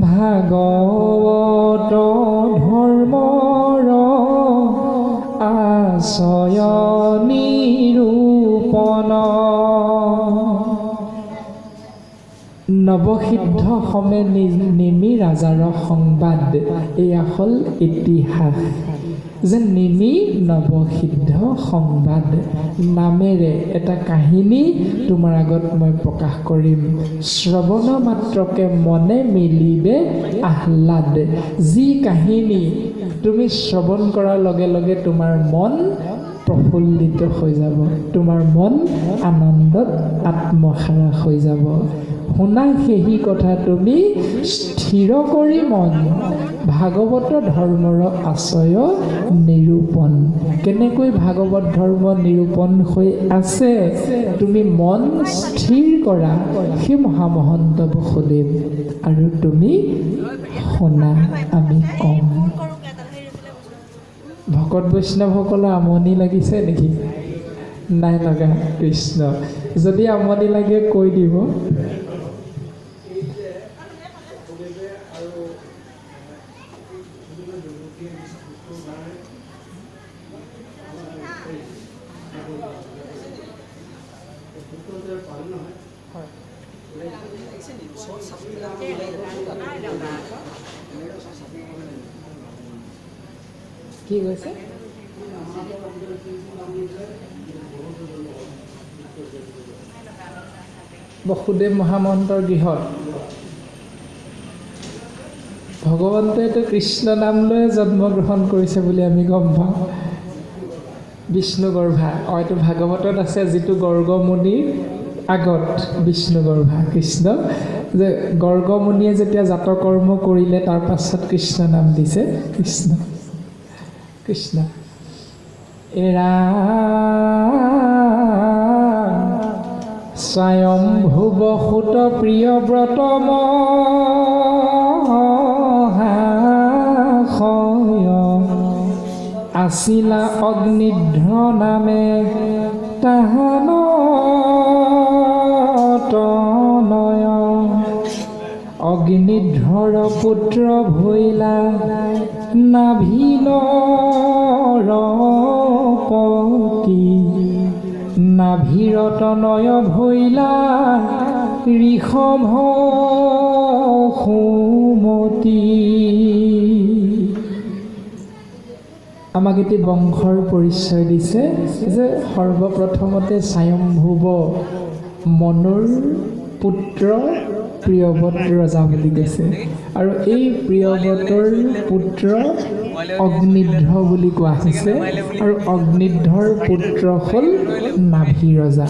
ভাগৱত ধৰ্মৰ আশয় নিৰূপণ। নৱসিদ্ধ সমে নিমি ৰাজাৰ সংবাদ। এয়া হ'ল ইতিহাস যে নিমি নৱসিদ্ধ সংবাদ নামেৰে এটা কাহিনী তোমাৰ আগত মই প্ৰকাশ কৰিম। শ্ৰৱণ মাত্ৰকে মনে মিলিবে আহ্লাদ। যি কাহিনী তুমি শ্ৰৱণ কৰাৰ লগে লগে তোমাৰ মন প্ৰফুল্লিত হৈ যাব, তোমাৰ মন আনন্দত আত্মহাৰা হৈ যাব। শুনা সেহি কথা তুমি স্থিৰ কৰি মন, ভাগৱত ধৰ্মৰ আশয় নিৰূপণ। কেনেকৈ ভাগৱত ধৰ্ম নিৰূপণ হৈ আছে তুমি মন স্থিৰ কৰা, সেই মহামহন্ত বসুদেৱ, আৰু তুমি শুনা আমি কম। ভকত বৈষ্ণৱসকলৰ আমনি লাগিছে নেকি? নাই লগা। কৃষ্ণ। যদি আমনি লাগে কৈ দিব। কি কৈছে? বসুদেৱ মহামন্তৰ গৃহত ভগৱন্তইতো কৃষ্ণ নাম লৈয়ে জন্মগ্ৰহণ কৰিছে বুলি আমি গম পাওঁ। বিষ্ণুগৰ্ভা, এইটো ভাগৱতত আছে, যিটো গৰ্গমুনিৰ আগত বিষ্ণুগৰ্ভা কৃষ্ণ, যে গৰ্গমুনিয়ে যেতিয়া জাতকৰ্ম কৰিলে তাৰ পাছত কৃষ্ণ নাম দিছে কৃষ্ণ কৃষ্ণ। এৰা স্বয়ম্ভুৱ সুত প্ৰিয়ব্ৰত মহাশয় আছিলা অগ্নিধ্ৰ নামে তাহান তনয়। অগ্নিধ্ৰৰ পুত্ৰ ভৈলা নাভি নৰপতি, নাভিৰ তনয় ভৈলা ঋষভ সুমতি। আমাক এটি বংশৰ পৰিচয় দিছে যে সৰ্বপ্ৰথমতে স্বয়ম্ভুৱ মনুৰ পুত্ৰ প্ৰিয়ব্ৰত ৰজা বুলি কৈছে, আৰু এই প্ৰিয়ব্ৰতৰ পুত্ৰ অগ্নিধ্ৰ বুলি কোৱা হৈছে, আৰু অগ্নিধ্ৰৰ পুত্ৰ হ'ল নাভি ৰজা,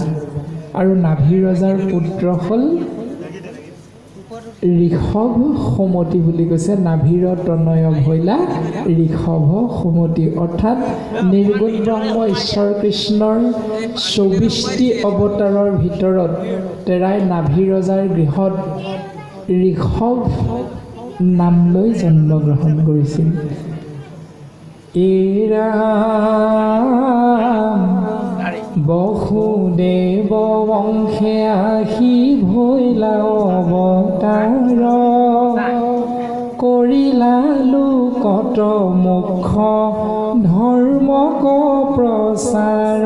আৰু নাভি ৰজাৰ পুত্ৰ হ'ল ঋষভ সুমতি বুলি কৈছে। নাভিৰ তনয় ভৈলা ঋষভ সুমতি, অৰ্থাৎ নিৰ্গুণ ব্ৰহ্ম ঈশ্বৰ কৃষ্ণৰ 24টি অৱতাৰৰ ভিতৰত তেৰাই নাভি ৰজাৰ গৃহত ঋষভ নাম লৈ জন্মগ্ৰহণ কৰিছিল। এৰাম বসুদেৱ বংশে আহি ভৈলা অৱতাৰ, কৰিলা লোকত মুখ ধৰ্মক প্ৰচাৰ।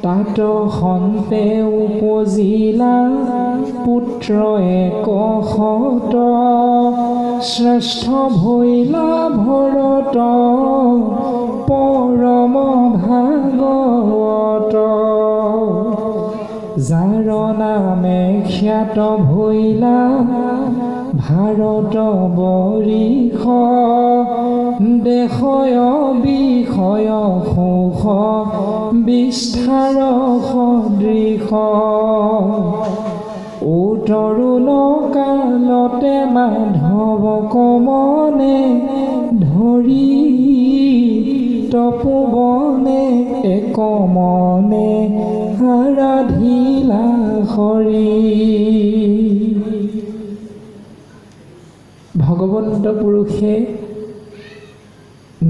তাত সন্তে উপজিলা পুত্ৰ এক শত, শ্ৰেষ্ঠ ভৈলা ভৰত পৰম ভাগৱত। যাৰ নামে খ্যাত ভৈলা ভাৰত বৰিষ, দেশয় বিষয় সুখ বিস্তাৰ সদৃশ। ও তৰুণ কালতে মাধৱ কমনে ধৰি, তপোবনে একমনে আৰাধিলা হৰি। ভগৱন্ত পুৰুষে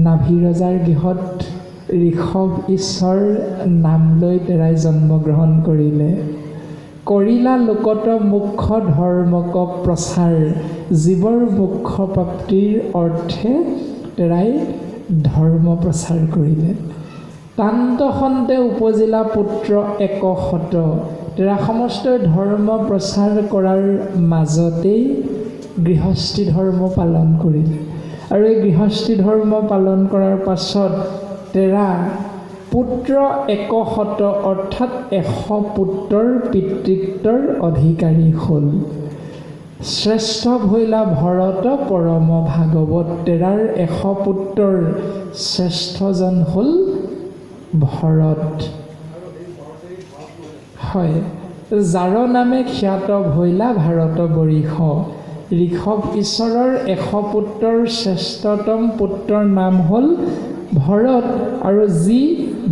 নাভি ৰজাৰ গৃহত ঋষভ ঈশ্বৰ নাম লৈ তেৰাই জন্মগ্ৰহণ কৰিলে। কৰিলা লোকত মুখ্য ধৰ্মক প্ৰচাৰ, জীৱৰ মোক্ষ প্ৰাপ্তিৰ অৰ্থে তেৰাই ধৰ্ম প্ৰচাৰ কৰিলে। তান্তসন্তে উপজিলা পুত্ৰ 100, তেৰা সমস্ত ধৰ্ম প্ৰচাৰ কৰাৰ মাজতেই গৃহস্থী ধৰ্ম পালন কৰিলে। আৰু এই গৃহস্থী ধৰ্ম পালন কৰাৰ পাছত তেৰা পুত্ৰ 100 অৰ্থাৎ 100 পুত্ৰৰ পিতৃত্বৰ অধিকাৰী হ'ল। শ্ৰেষ্ঠ ভৈলা ভৰত পৰম ভাগৱত, তেৰাৰ 100 পুত্ৰৰ শ্ৰেষ্ঠজন হ'ল ভৰত। হয়, যাৰ নামে খ্যাত ভৈলা ভাৰত বৰিষ, ঋষভ ঈশ্বৰৰ 100 পুত্ৰৰ শ্ৰেষ্ঠতম পুত্ৰৰ নাম হ'ল ভৰত, আৰু যি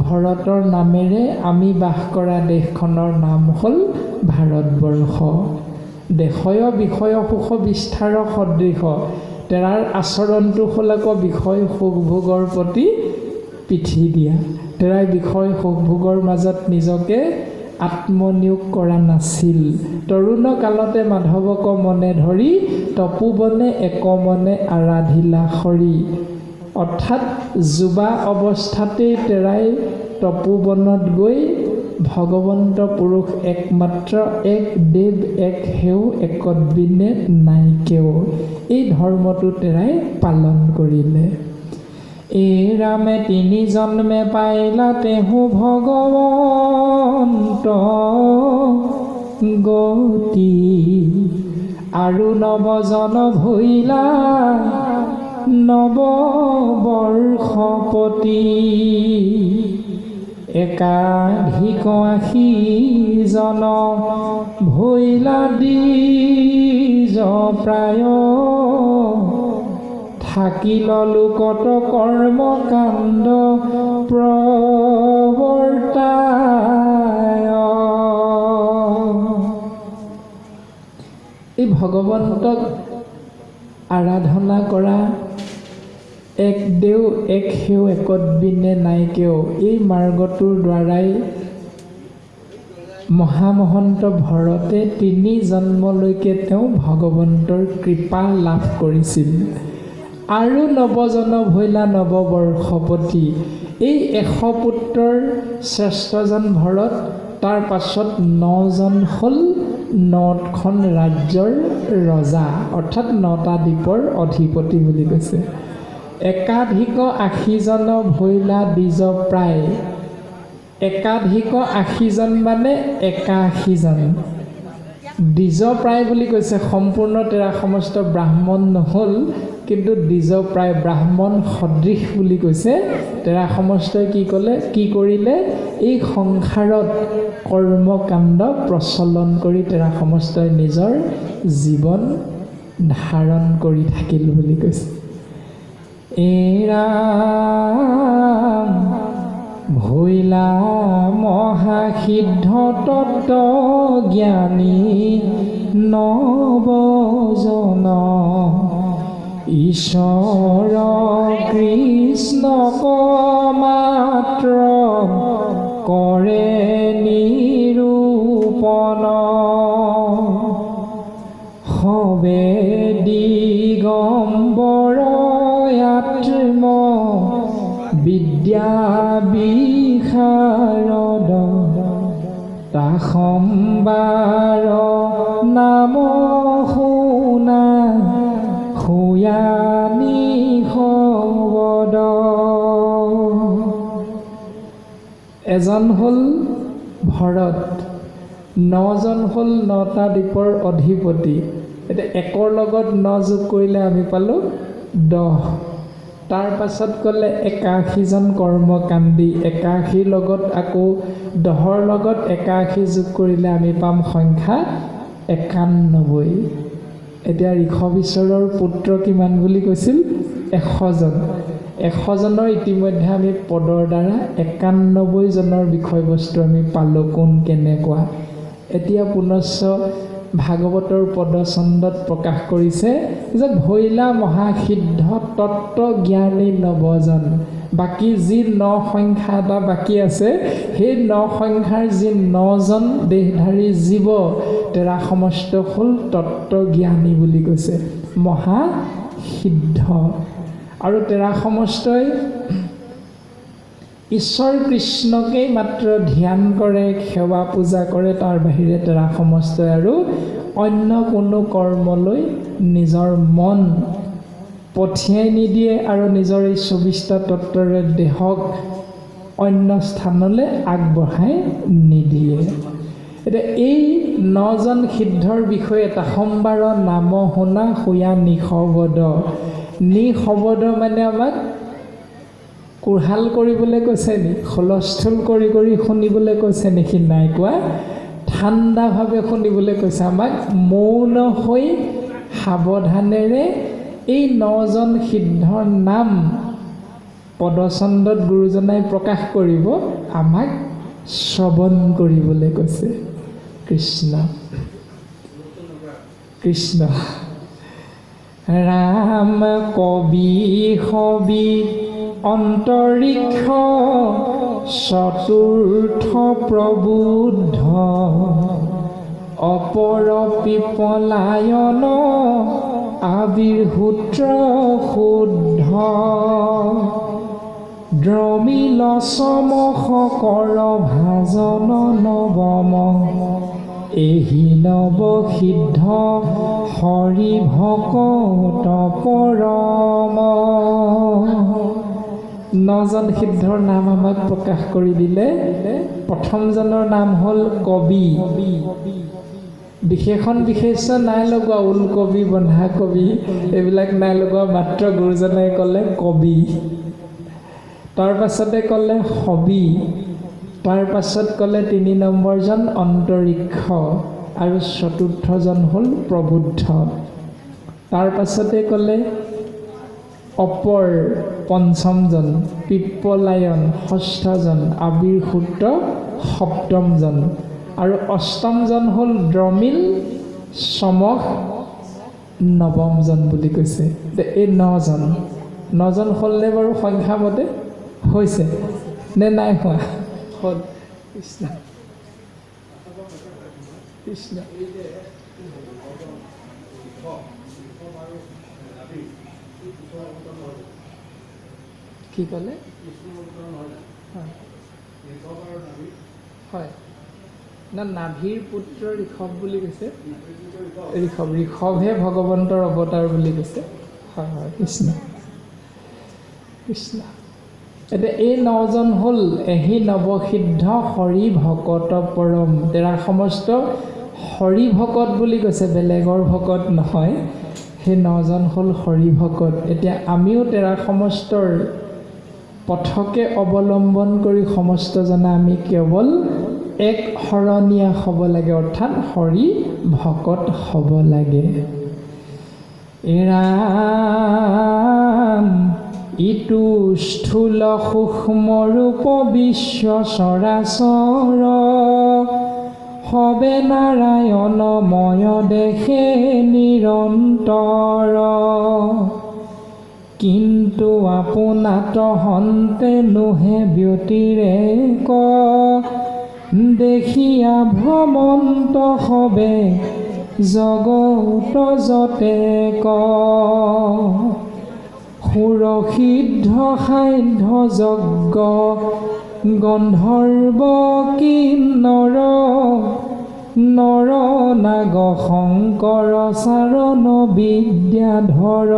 ভৰতৰ নামেৰে আমি বাস কৰা দেশখনৰ নাম হ'ল ভাৰতবৰ্ষ। দেশয় বিষয় সুখ বিস্তাৰ সদৃশ, তেৰাৰ আচৰণটো হ'ল আকৌ বিষয় সুখ ভোগৰ প্ৰতি পিঠি দিয়া। তেৰাই বিষয় সুখ ভোগৰ মাজত নিজকে আত্মনিয়োগ কৰা নাছিল। তৰুণ কালতে মাধৱক মনে ধৰি তপোবনে একমনে আৰাধিলা হৰি, অৰ্থাৎ যুৱা অৱস্থাতেই তেৰাই তপোবনত গৈ ভগৱন্ত পুৰুষ একমাত্ৰ এক দেৱ এক সেও একদ্বিনে নাই কেও, এই ধৰ্মটো তেৰাই পালন কৰিলে। এ ৰামে তিনি জন্মে পাইলা তেহু ভগৱন্ত গতি, আৰু নৱজন ভৈলা নৱবৰ্ষপতি। একাধিক 80 জন ভৈলা দ্বিজ প্ৰায়, থাকিল লোকত কৰ্মকাণ্ড প্ৰৱৰ্তায়। এই ভগৱন্তক আৰাধনা কৰা এক দেও এক সেও একদ্বিনে নাই কেও, এই মাৰ্গটোৰ দ্বাৰাই মহামহন্ত ভৰতে 3 জন্মলৈকে তেওঁ ভগৱন্তৰ কৃপা লাভ কৰিছিল। আৰু নৱজন ভৈলা নৱবৰ্ষপতি, এই 100 পুত্ৰৰ শ্ৰেষ্ঠজন ভৰত, তাৰ পাছত 9জন হ'ল 9খন ৰাজ্যৰ ৰজা, অৰ্থাৎ 9টা দ্বীপৰ অধিপতি বুলি কৈছে। একাধিক 80জন ভৈলা দ্বিজ প্ৰায়, একাধিক 80জন মানে 81জন দ্বিজ প্ৰায় বুলি কৈছে। সম্পূৰ্ণ তেৰা সমস্ত ব্ৰাহ্মণ নহ'ল, কিন্তু দ্বিজ প্ৰায় ব্ৰাহ্মণ সদৃশ বুলি কৈছে। তেৰা সমস্তই কি ক'লে, কি কৰিলে, এই সংসাৰত কৰ্মকাণ্ড প্ৰচলন কৰি তেৰা সমস্তই নিজৰ জীৱন ধাৰণ কৰি থাকিল বুলি কৈছে। এ ৰাম ভৈলা মহাসিদ্ধ তত্ত্ব জ্ঞানী নৱজন, ঈশ্বৰ কৃষ্ণক মাত্ৰ কৰে নিৰূপণ। সবে দিগম্বৰ আত্ম বিদ্যা বিশাৰদ, তাসম্বাৰ নাম শুনা শুয়ানি শবদ। এজন হ'ল ভৰত, 9জন হ'ল 9টা দ্বীপৰ অধিপতি। এতিয়া 1ৰ লগত 9 যোগ কৰিলে আমি পালোঁ 10। তাৰ পাছত ক'লে 81জন কৰ্মকাণ্ডী, 81ৰ লগত আকৌ 10ৰ লগত 81 যোগ কৰিলে আমি পাম সংখ্যা 91। এতিয়া ঋষভ ঈশ্বৰৰ পুত্ৰ কিমান বুলি কৈছিল? 100জন। 100জনৰ ইতিমধ্যে আমি পদৰ দ্বাৰা 91জনৰ বিষয়বস্তু আমি পালোঁ, কোন কেনেকুৱা। এতিয়া পুনশ্চ ভাগৱতৰ পদচন্দত প্ৰকাশ কৰিছে যে ভৈলা মহাসিদ্ধ তত্ত্ব জ্ঞানী নৱজন। বাকী যি ন সংখ্যা এটা বাকী আছে, সেই ন সংখ্যাৰ যি নজন দেহধাৰী জীৱ, তেৰা সমস্ত হ'ল তত্ত্বজ্ঞানী বুলি কৈছে, মহাসিদ্ধ। আৰু তেৰা সমস্তই ঈশ্বৰ কৃষ্ণকেই মাত্ৰ ধ্যান কৰে, সেৱা পূজা কৰে, তাৰ বাহিৰে তেৰা সমস্তই আৰু অন্য কোনো কৰ্মলৈ নিজৰ মন পঠিয়াই নিদিয়ে আৰু নিজৰ এই 24টা তত্ত্বৰে দেহক অন্য স্থানলৈ আগবঢ়াই নিদিয়ে। এতিয়া এই নজন সিদ্ধৰ বিষয়ে এটা সোমবাৰৰ নাম শুনা শুয়া নিশবদ। নিশবদ মানে আমাক কোঢ়াল কৰিবলৈ কৈছে নি, হুলস্থুল কৰি কৰি শুনিবলৈ কৈছে নেকি? নাই কোৱা, ঠাণ্ডাভাৱে শুনিবলৈ কৈছে। আমাক মৌন হৈ সাৱধানেৰে এই নজন সিদ্ধৰ নাম পদচন্দত গুৰুজনাই প্ৰকাশ কৰিব, আমাক শ্ৰৱণ কৰিবলৈ কৈছে। কৃষ্ণ কৃষ্ণ। ৰাম কবি হবি অন্তৰীক্ষ চতুৰ্থ প্ৰবুদ্ধ, অপৰ পিপলায়ন আবিৰ্হূত্ৰ শুদ্ধ, দ্ৰমিল চমস কৰ ভাজন নৱম, এহি নৱ সিদ্ধ হৰি ভকত পৰম। নজন সিদ্ধৰ নাম আমাক প্ৰকাশ কৰি দিলে। প্ৰথমজনৰ নাম হ'ল কবি। বিশেষণ বিশেষ্য নাই লগোৱা, ওলকবি বন্ধাকবি এইবিলাক নাই লগোৱা, মাত্ৰ গুৰুজনাই ক'লে কবি। তাৰ পাছতে ক'লে হবি, তাৰ পাছত ক'লে 3 নম্বৰজন অন্তৰীক্ষ, আৰু চতুৰ্থজন হ'ল প্ৰবুদ্ধ। তাৰ পাছতে ক'লে অপৰ পঞ্চমজন, পিপ্পলায়ন ষষ্ঠজন, আবিৰ্হূত সপ্তমজন, আৰু অষ্টমজন হ'ল দ্ৰমিল চমস নৱমজন বুলি কৈছে। এই নজন, নজন হ'লনে বাৰু সংখ্যামতে হৈছে নে নাই হোৱা? হ'ল। কৃষ্ণ কৃষ্ণ। কি ক'লে? হয় না, নাভিৰ পুত্ৰ ঋষভ বুলি কৈছে। ঋষভ, ঋষভহে ভগৱন্তৰ অৱতাৰ বুলি কৈছে। হয় হয়, কৃষ্ণ কৃষ্ণ। এতিয়া এই নজন হ'ল এহি নৱসিদ্ধ হৰি ভকত পৰম। তেৰা সমস্ত হৰি ভকত বুলি কৈছে, বেলেগৰ ভকত নহয়। সেই নজন হ'ল হৰি ভকত। এতিয়া আমিও তেৰা সমস্তৰ পথকে অৱলম্বন কৰি সমস্ত জনা আমি কেৱল এক শৰণীয়া হ'ব লাগে, অৰ্থাৎ হৰি ভকত হ'ব লাগে। ৰাম ইটো স্থূল সূক্ষ্ম ৰূপ বিশ্ব চৰাচৰ, সবে নাৰায়ণময় দেখে নিৰন্তৰ। কিন্তু আপোনাত হন্তে নোহে ব্যতিৰেক, দেখিয়া ভ্ৰমন্ত সবে জগত যতেক। সুৰসিদ্ধ সাধ্য যজ্ঞ গন্ধৰ্ব কিন্নৰ, নৰ নাগ শংকৰ চাৰণ বিদ্যাধৰ।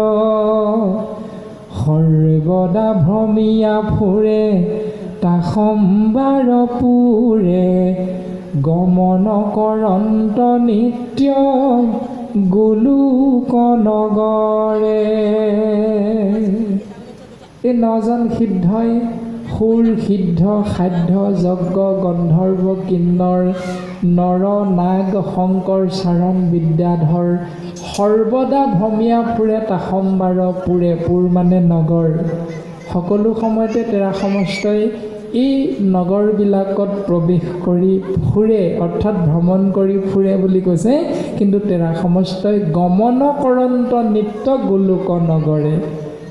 সৰ্বদা ভ্ৰমিয়া ফুৰে তাসম্বাৰ পুৰে, গমন কৰন্ত নিত্য গোলোক নগৰে। এই নজন সিদ্ধই সুৰ সিদ্ধ সাধ্য যজ্ঞ গন্ধৰ্ব কিন্নৰ নৰ নাগ শংকৰ চাৰণ বিদ্যাধৰ সৰ্বদা ভ্ৰমিয়া ফুৰে তাসম্বাৰ পুৰে। পুৰ মানে নগৰ। সকলো সময়তে তেৰা সমস্তই এই নগৰবিলাকত প্ৰৱেশ কৰি ফুৰে, অৰ্থাৎ ভ্ৰমণ কৰি ফুৰে বুলি কৈছে। কিন্তু তেৰা সমস্তই গমন কৰন্ত নিত্য গোলোক নগৰে,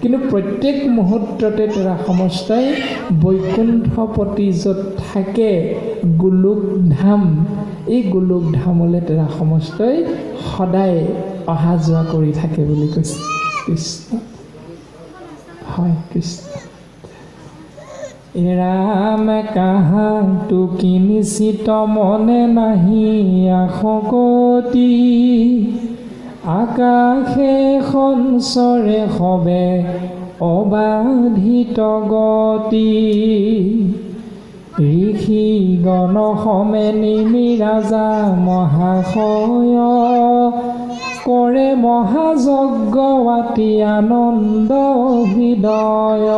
কিন্তু প্ৰত্যেক মুহূৰ্ততে তেৰা সমস্তই বৈকুণ্ঠপতি য'ত থাকে গোলোক ধাম, এই গোলোক ধামলৈ তেৰা সমস্তই সদায় অহা যোৱা কৰি থাকে বুলি কৈছে। কৃষ্ণ। হয় কৃষ্ণ। ৰাম কাহা টুকি নিশ্চিত মনে নাহি আশকতি, আকাশে সঞ্চৰে সবে অবাধিত গতি। ঋষিগণ সমে নিমি ৰাজা মহাশয়, কৰে মহাযজ্ঞ আতি আনন্দ হৃদয়।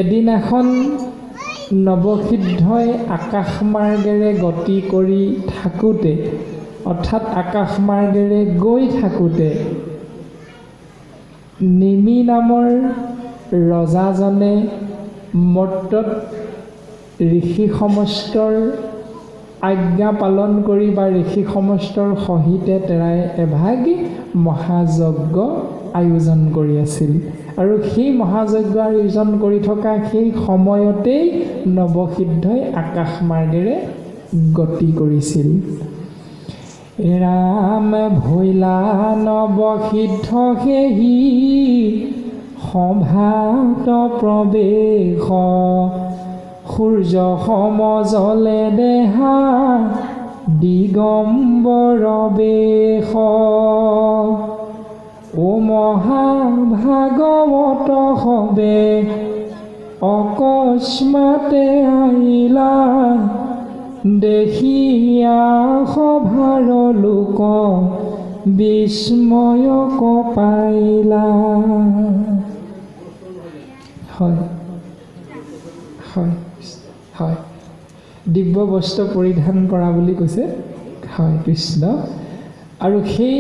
এদিনাখন নৱসিদ্ধই আকাশ মাৰ্গেৰে গতি কৰি থাকোঁতে, অৰ্থাৎ আকাশ মাৰ্গেৰে গৈ থাকোঁতে নিমি নামৰ ৰজাজনে মৰ্তত ঋষি সমস্তৰ আজ্ঞা পালন কৰি বা ঋষি সমস্তৰ সহিতে তেৰাই এভাগ মহাযজ্ঞ আয়োজন কৰি আছিল। আৰু সেই মহাযজ্ঞ আয়োজন কৰি থকা সেই সময়তেই নৱসিদ্ধই আকাশ মাৰ্গেৰে গতি কৰিছিল। ৰাম ভৈলা নৱসিদ্ধ সেহি সভাত প্ৰৱেশ, সূৰ্য সমজলে দেহা দিগম্বৰ বেশ। ও মহাভাগৱত সবে অকস্মাতে আইলা, দেখিয়া সভাৰ লোক বিস্ময়ক পাইলা। হয় হয় হয়, দিব্য বস্ত্ৰ পৰিধান কৰা বুলি কৈছে। হয় কৃষ্ণ। আৰু সেই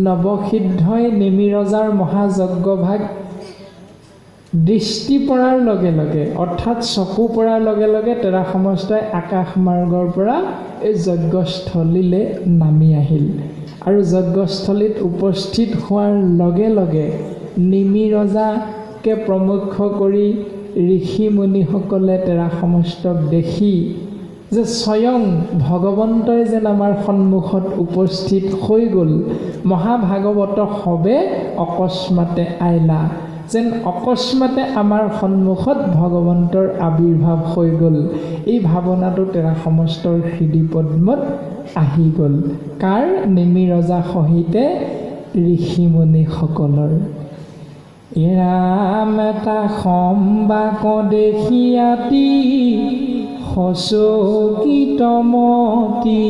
নৱসিদ্ধই নিমি ৰজাৰ মহাযজ্ঞভাগ দৃষ্টি পৰাৰ লগে লগে, অৰ্থাৎ চকু পৰাৰ লগে লগে তেৰা সমস্তই আকাশ মাৰ্গৰ পৰা এই যজ্ঞস্থলীলৈ নামি আহিল। আৰু যজ্ঞস্থলীত উপস্থিত হোৱাৰ লগে লগে নিমি ৰজাকে প্ৰমুখ কৰি ঋষি মুনিসকলে তেৰা সমস্তক দেখি যে স্বয়ং ভগৱন্তই যেন আমাৰ সন্মুখত উপস্থিত হৈ গ'ল, মহাভাগৱত সবে অকস্মাতে আইলা, যেন অকস্মাতে আমাৰ সন্মুখত ভগৱন্তৰ আৱিৰ্ভাৱ হৈ গ'ল। এই ভাৱনাটো তেৰা সমস্তৰ হৃদয় পদ্মত আহি গ'ল। কাৰ? নিমি ৰজা সহিতে ঋষি মুনিসকলৰ। ৰাম এটা সম্বাক দেখিয়াতি সচকিত মতি,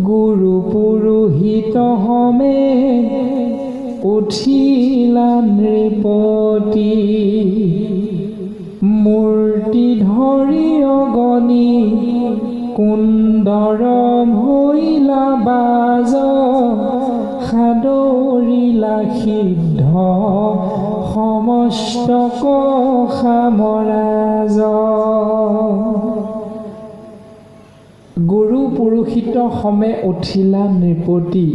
গুৰু পুৰোহিত সমে উঠিলা নৃপতি। মূৰ্তি ধৰি অগনি কুন্দৰ ভৈলা বাজ, সাদৰিলা সিদ্ধ সমস্তক সামৰাজ। গুৰু পুৰোহিত সমে উঠিলা নৃপতি।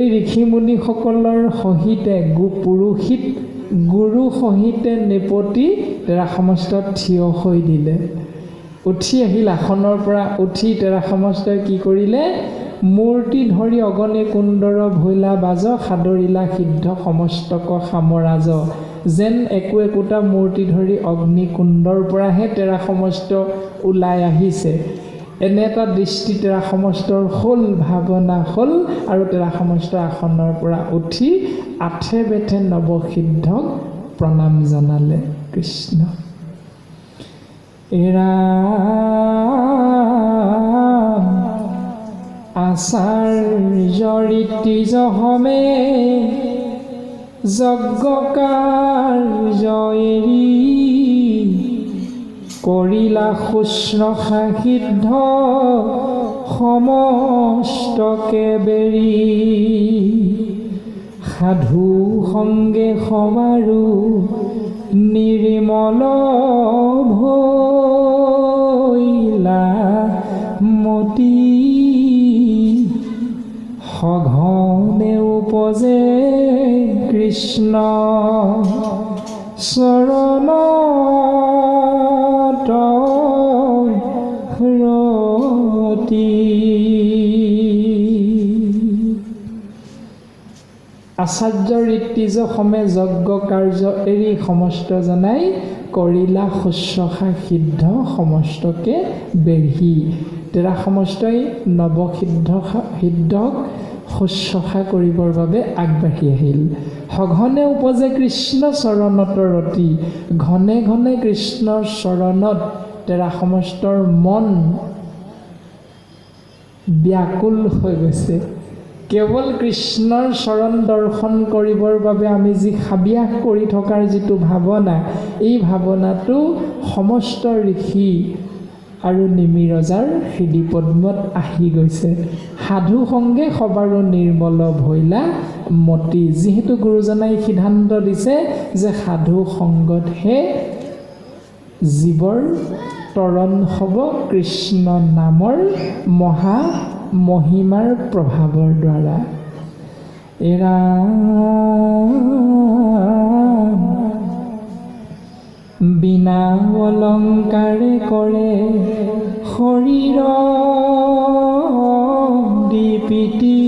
এই ঋষিমুনিসকলৰ সহিতে পুৰোহিত গুৰু সহিতে নৃপতি তেৰা সমস্ত থিয় হৈ দিলে। উঠি আহিল আসনৰ পৰা উঠি তেৰা সমস্তই কি কৰিলে? মূৰ্তি ধৰি অগনি কুন্দৰ ভৈলা বাজ, সাদৰিলা সিদ্ধ সমস্তক সামৰাজ। যেন একো একোটা মূৰ্তি ধৰি অগ্নিকুণ্ডৰ পৰাহে তেৰা সমস্ত ওলাই আহিছে, এনে এটা দৃষ্টি তেৰা সমস্তৰ হ'ল, ভাৱনা হ'ল। আৰু তেৰা সমস্ত আসনৰ পৰা উঠি আঠে বেঠে নৱসিদ্ধক প্ৰণাম জনালে। কৃষ্ণ। ৰাম আচাৰ্য ঋতিজ সমে যজ্ঞ কাৰ্য এৰি, কৰিলা শুশ্ৰূষা সিদ্ধ সমস্তকে বেৰি। সাধু সংগে সমাৰো নিৰ্মল ভৈলা মতি, সঘনে উপজে কৃষ্ণ চৰণত ৰতি। আচাৰ্য ঋত্বিজ সমে যজ্ঞ কাৰ্য এৰি সমস্ত জনাই কৰিলা শুশ্ৰূষা সিদ্ধ সমস্তকে বেঢ়ি। তেৰা সমস্তই নৱসিদ্ধ সিদ্ধক শুশ্ৰূষা কৰিবৰ বাবে আগবাঢ়ি আহিল। সঘনে উপজে কৃষ্ণ চৰণত ৰতি, ঘনে ঘনে কৃষ্ণৰ চৰণত তেৰা সমস্তৰ মন ব্যাকুল হৈ গৈছে। কেৱল কৃষ্ণৰ চৰণ দৰ্শন কৰিবৰ বাবে আমি যি হাবিয়াস কৰি থকাৰ যিটো ভাৱনা, এই ভাৱনাটো সমস্ত ঋষি আৰু নিমি ৰজাৰ হৃদি পদ্মত আহি গৈছে। সাধু সংগে সবাৰো নিৰ্মল ভৈলা মতি। যিহেতু গুৰুজনাই সিদ্ধান্ত দিছে যে সাধু সংগতহে জীৱৰ তৰণ হ'ব কৃষ্ণ নামৰ মহা মহিমাৰ প্ৰভাৱৰ দ্বাৰা। এৰা বিনা অলংকাৰে কৰে শৰীৰ দীপিতি,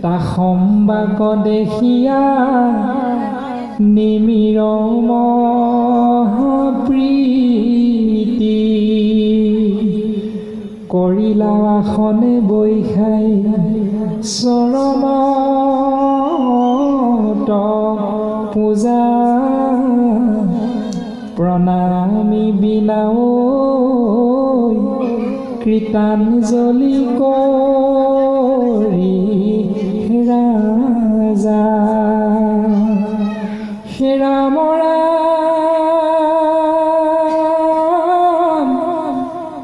তাসম্বাক দেখিয়া নিমিৰ মহাপ্ৰীতি। কৰিলা আসনে বৈখাই চৰণত পূজা, প্ৰণামী বিনাও কৃতাঞ্জলি কৰি ৰাজা। হে ৰাম ৰাম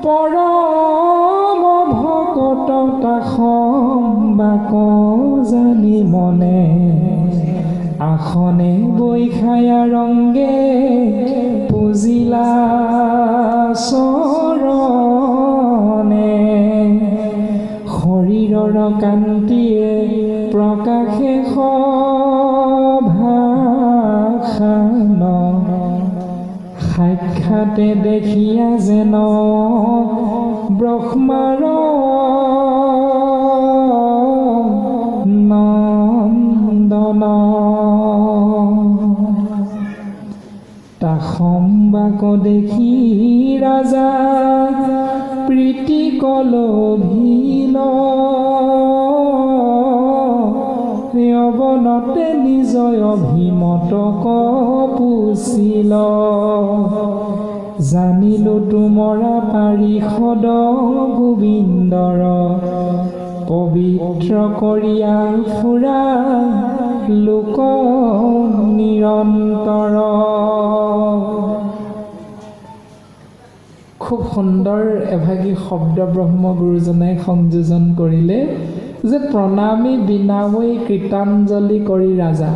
পৰম ভকত তাসম্বাক জানি মনে, আসনে বৈখায়া ৰংগে পূজিলা চৰণে। শৰীৰৰ কান্তিয়ে প্ৰকাশে সভাখান, সাক্ষাতে দেখিয়া যেন ব্ৰহ্মাৰ নন্দন। তাসম্বাক দেখি ৰাজা প্ৰীতি কলভিল, অৱনতে নিজ অভিমতক পুছিল। জানিলো তোমৰা পাৰিষদ গোবিন্দৰ, পবিত্ৰ কৰিয়া ফুৰা লোক নিৰন্তৰ। খুব সুন্দৰ এভাগী শব্দ ব্ৰহ্ম গুৰুজনাই সংযোজন কৰিলে যে প্ৰণামী বিনাৱৈ কৃতাঞ্জলি কৰি ৰাজা।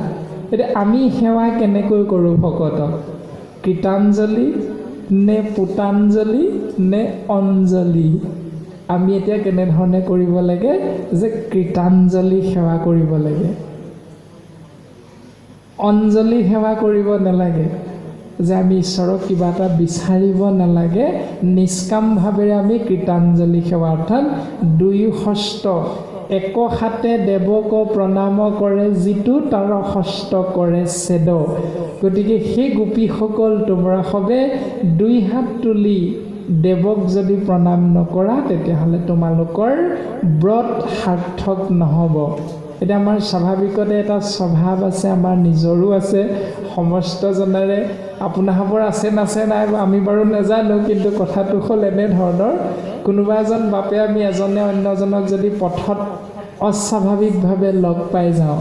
এতিয়া আমি সেৱা কেনেকৈ কৰোঁ ভকতক? কৃতাঞ্জলি নে পুতাঞ্জলি নে অঞ্জলি? আমি এতিয়া কেনেধৰণে কৰিব লাগে যে কৃতাঞ্জলি সেৱা কৰিব লাগে, অঞ্জলি সেৱা কৰিব নালাগে। যে আমি ঈশ্বৰক কিবা এটা বিচাৰিব নালাগে, নিষ্কাম ভাৱেৰে আমি কৃতাঞ্জলি সেৱা, অৰ্থাৎ দুই হস্ত একহাতে দেৱক প্ৰণাম কৰে যিটো, তাৰ হস্ত কৰে ছেদ। গতিকে সেই গোপীসকল তোমৰা সবে দুই হাত তুলি দেৱক যদি প্ৰণাম নকৰা, তেতিয়াহ'লে তোমালোকৰ ব্ৰত সাৰ্থক নহ'ব। এতিয়া আমাৰ স্বাভাৱিকতে এটা স্বভাৱ আছে, আমাৰ নিজৰো আছে, সমস্তজনৰে, আপোনাসৱৰ আছে নাছে নাই আমি বাৰু নাজানো, কিন্তু কথাটো হ'ল এনেধৰণৰ, কোনোবা এজন বাপে আমি এজনে অন্যজনক যদি পথত অস্বাভাৱিকভাৱে লগ পাই যাওঁ,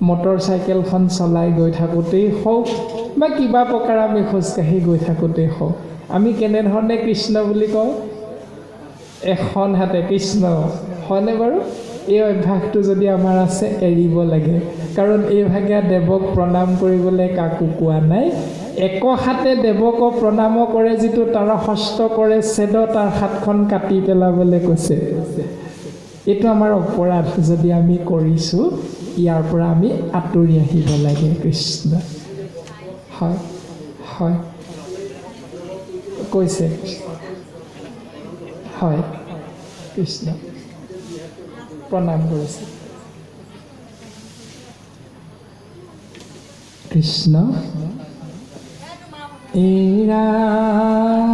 মটৰ চাইকেলখন চলাই গৈ থাকোঁতেই হওক বা কিবা প্ৰকাৰে আমি খোজকাঢ়ি গৈ থাকোঁতেই হওক, আমি কেনেধৰণে কৃষ্ণ বুলি কওঁ? এখন হাতে কৃষ্ণ, হয়নে বাৰু? এই অভ্যাসটো যদি আমাৰ আছে এৰিব লাগে, কাৰণ এইভাগে দেৱক প্ৰণাম কৰিবলৈ কাকো কোৱা নাই। একহাতে দেৱক প্ৰণাম কৰে যিটো, তাৰ হস্ত কৰে ছেদ, তাৰ হাতখন কাটি পেলাবলৈ কৈছে। এইটো আমাৰ অপৰাধ যদি আমি কৰিছোঁ, ইয়াৰ পৰা আমি আঁতৰি আহিব লাগে। কৃষ্ণ। হয় হয় কৈছে, হয় কৃষ্ণ, প্ৰণাম কৰিছে। কৃষ্ণ। এই ৰাম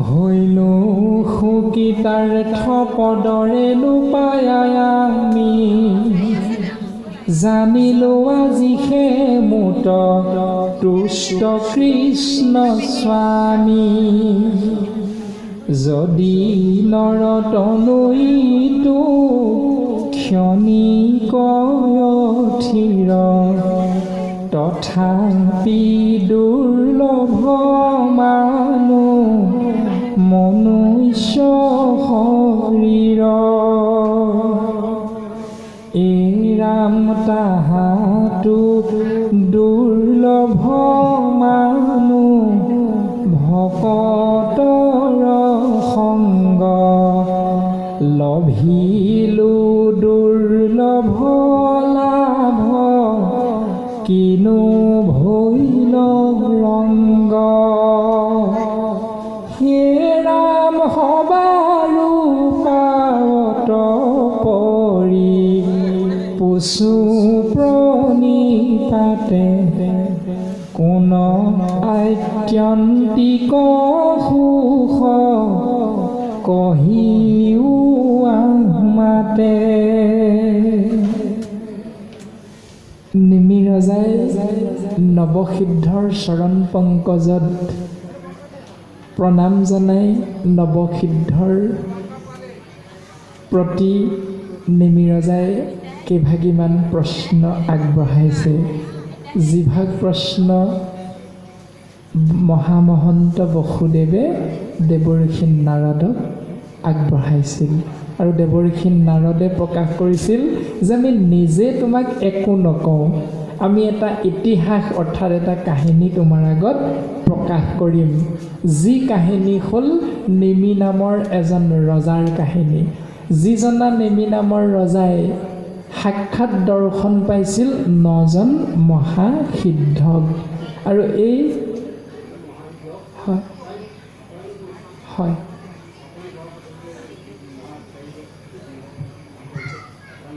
ভৈলো সুকীতাৰ্থ পদৰে লোপায় আমি, জানিলো আজিহে মোত তুষ্ট কৃষ্ণ স্বামী। যদি নৰতনৈতো ক্ষণিক অথিৰ, তথাপি দুৰ্লভ মানু মনুষ্য শৰীৰ। এই ৰাম তাহাতো দুৰ্লভ মানু ভকতৰ সংগ, লভিলো দুৰ্লভ লাভ কিনো ভৈল ৰঙ্গ। হে ৰাম সবাৰো পাৱত পৰি পুছো প্ৰণিপাতে, কোন আত্যন্তিক সুখ কহিও মাতে। নিমি ৰজাই নৱসিদ্ধৰ চৰণ পংকজত প্ৰণাম জনাই নৱসিদ্ধৰ প্ৰতি নিমি ৰজাই কেইভাগিমান প্ৰশ্ন আগবঢ়াইছে। যিভাগ প্ৰশ্ন মহামহন্ত বসুদেৱে দেৱৰ্ষি নাৰদক আগবঢ়াইছিল, আৰু দেৱৰ্ষি নাৰদে প্ৰকাশ কৰিছিল যে আমি নিজে তোমাক একো নকওঁ, আমি এটা ইতিহাস অৰ্থাৎ এটা কাহিনী তোমাৰ আগত প্ৰকাশ কৰিম। যি কাহিনী হ'ল নিমি নামৰ এজন ৰজাৰ কাহিনী। যিজনা নিমি নামৰ ৰজাই সাক্ষাৎ দৰ্শন পাইছিল নজন মহাসিদ্ধক। আৰু এই হয় হয়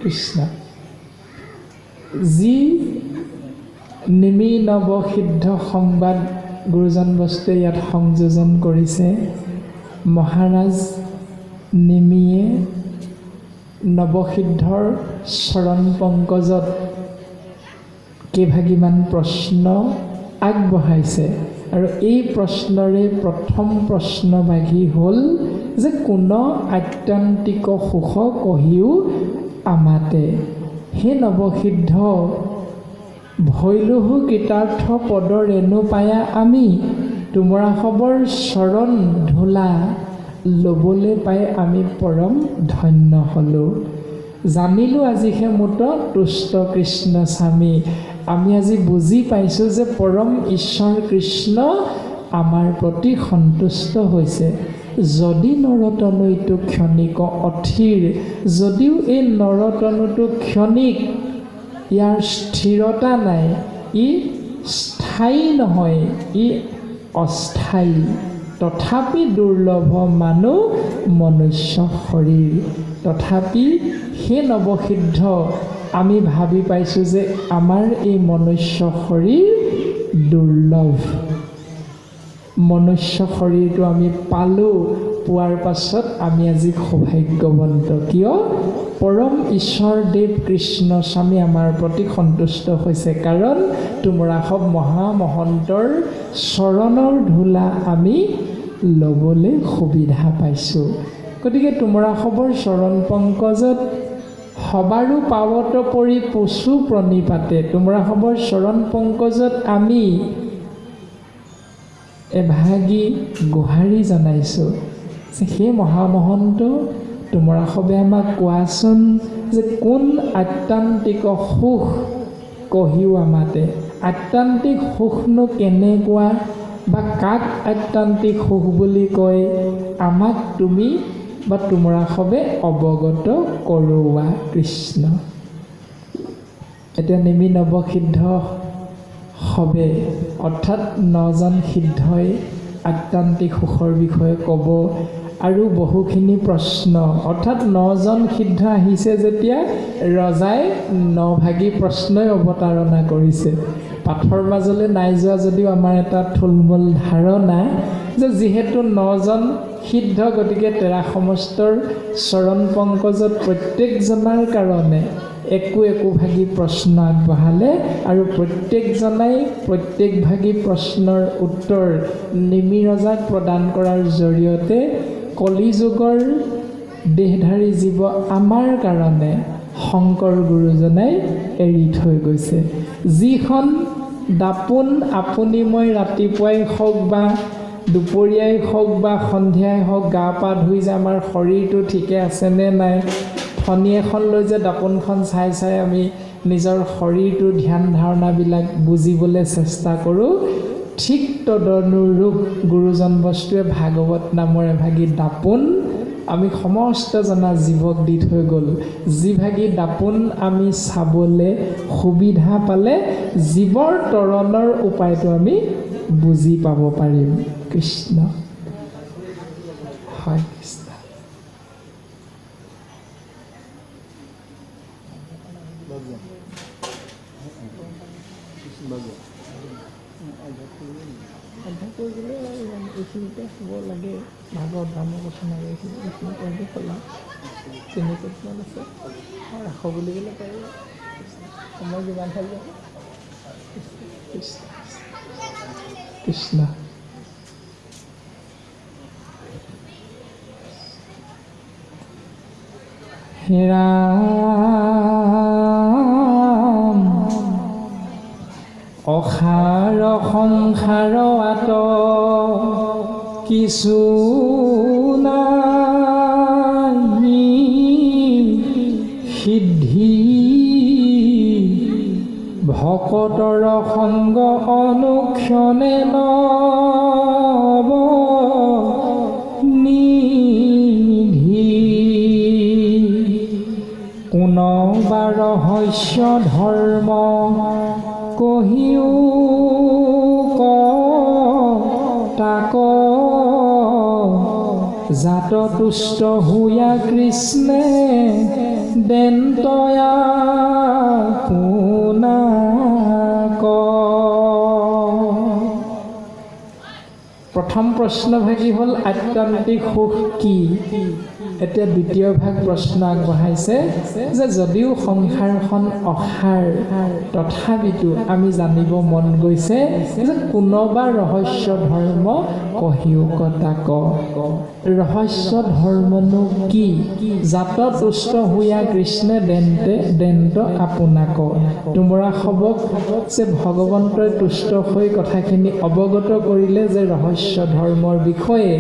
কৃষ্ণ, যি নিমি নৱসিদ্ধ সংবাদ গুৰুজন বস্তুৱে ইয়াত সংযোজন কৰিছে, মহাৰাজ নিমিয়ে নৱসিদ্ধৰ চৰণ পংকজত কেইভাগিমান প্ৰশ্ন আগবঢ়াইছে। আৰু এই প্ৰশ্নৰে প্ৰথম প্ৰশ্নভাগি হ'ল যে কোন আত্যন্তিক সুখ কহিও আমাতে। হে নৱসিদ্ধ, ভৈলোহো কৃতাৰ্থ পদ ৰেণু পায়া আমি, তোমৰা সবৰ চৰণ ধূলা ল'বলৈ পাই আমি পৰম ধন্য হ'লোঁ। জানিলোঁ আজিহে মোত তুষ্ট কৃষ্ণ স্বামী। আমি আজি বুজি পাইছোঁ যে পৰম ঈশ্বৰ কৃষ্ণ আমাৰ প্ৰতি সন্তুষ্ট হৈছে। যদি নৰতনুটো ক্ষণিক অথিৰ, যদিও এই নৰতনুটো ক্ষণিক, ইয়াৰ স্থিৰতা নাই, ই স্থায়ী নহয়, ই অস্থায়ী, তথাপি দুৰ্লভ মানুহ মনুষ্য শৰীৰ। তথাপি সেই নৱসিদ্ধ আমি ভাবি পাইছোঁ যে আমাৰ এই মনুষ্য শৰীৰ দুৰ্লভ। মনুষ্য শৰীৰটো আমি পালোঁ, পোৱাৰ পাছত আমি আজি সৌভাগ্যৱন্ত। কিয়? পৰম ঈশ্বৰ দেৱ কৃষ্ণ স্বামী আমাৰ প্ৰতি সন্তুষ্ট হৈছে, কাৰণ তোমৰা সব মহামহন্তৰ চৰণৰ ধূলা আমি ল'বলৈ সুবিধা পাইছোঁ। গতিকে তোমৰা সবৰ চৰণ পংকজত সবাৰো পাৱত পৰি পশু প্ৰণিপাতে, তোমৰা সবৰ চৰণ পংকজত আমি এভাগি গোহাৰি জনাইছোঁ যে সেই মহামহন্ত তোমৰা সবে আমাক কোৱাচোন যে কোন আত্যান্তিক সুখ কহিও আমাতে। আত্যান্তিক সুখনো কেনেকুৱা বা কাক আত্যান্তিক সুখ বুলি কয়, আমাক তুমি বা তোমৰা সবে অৱগত কৰোৱা। কৃষ্ণ। এতিয়া নিমি নৱসিদ্ধ সবে অৰ্থাৎ নজন সিদ্ধই আত্যান্তিক সুখৰ বিষয়ে ক'ব আৰু বহুখিনি প্ৰশ্ন, অৰ্থাৎ নজন সিদ্ধ আহিছে যেতিয়া ৰজাই নভাগী প্ৰশ্নই অৱতাৰণা কৰিছে। পাঠৰ মাজলৈ নাই যোৱা যদিও আমাৰ এটা থুলমূল ধাৰণা যে যিহেতু নজন সিদ্ধ, গতিকে তেৰা সমস্তৰ চৰণ পংকজত প্ৰত্যেকজনাৰ কাৰণে একো একো ভাগি প্ৰশ্ন আগবঢ়ালে আৰু প্ৰত্যেকজনাই প্ৰত্যেক ভাগি প্ৰশ্নৰ উত্তৰ নিমি ৰজাক প্ৰদান কৰাৰ জৰিয়তে কলিযুগৰ দেহধাৰী জীৱ আমাৰ কাৰণে শংকৰ গুৰুজনাই এৰি থৈ গৈছে। যিখন দাপোন আপুনি মই ৰাতিপুৱাই হওক বা দুপৰীয়াই হওক বা সন্ধিয়াই হওক গা পা ধুই যে আমাৰ শৰীৰটো ঠিকে আছেনে নাই, ফণি এখন লৈ যে দাপোনখন চাই চাই আমি নিজৰ শৰীৰটোৰ ধ্যান ধাৰণাবিলাক বুজিবলৈ চেষ্টা কৰোঁ, ঠিক তদনুৰূপ গুৰুজন বস্তুৱে ভাগৱত নামৰ এভাগি দাপোন আমি সমস্ত জনা জীৱক দি থৈ গ'ল। যিভাগি দাপোন আমি চাবলৈ সুবিধা পালে জীৱৰ তৰণৰ উপায়টো আমি বুজি পাব পাৰিম। কৃষ্ণ। হয় কৃষ্ণ। এইখিনিতে হ'ব লাগে। ভাগৱত ধৰ্ম বচন আৰু এইখিনিতে আজি হ'ল 3 কোটিমান আছে, ৰাস বুলি ক'লে পাৰিব। সময় যিমান হৈ যাব। কৃষ্ণ কৃষ্ণ। ৰাম অসাৰ সংসাৰ আত কিছু নাই সিদ্ধি, ভকতৰ সংগ অনুক্ষণে নৱ নিধি। কোনবা ৰহস্য ধৰ্ম কহিও তাক, জাত তুষ্ট হুয়া কৃষ্ণে দেন্তয়া পুনাক। প্ৰথম প্ৰশ্নভাগি হ'ল আত্যান্তিক সুখ কি। এতিয়া দ্বিতীয় ভাগ প্ৰশ্ন আগবঢ়াইছে যে যদিও সংসাৰখন অসাৰ, তথাপিতো আমি জানিব মন গৈছে যে কোনোবা ৰহস্য ধৰ্ম কহিও তাক। ৰহস্য ধৰ্মনো কি? জাত তুষ্ট হুয়া কৃষ্ণে দেন্তে দেন্ত আপোনাক। তোমৰা সবক যে ভগৱন্তই তুষ্ট হৈ কথাখিনি অৱগত কৰিলে যে ৰহস্য ধৰ্মৰ বিষয়ে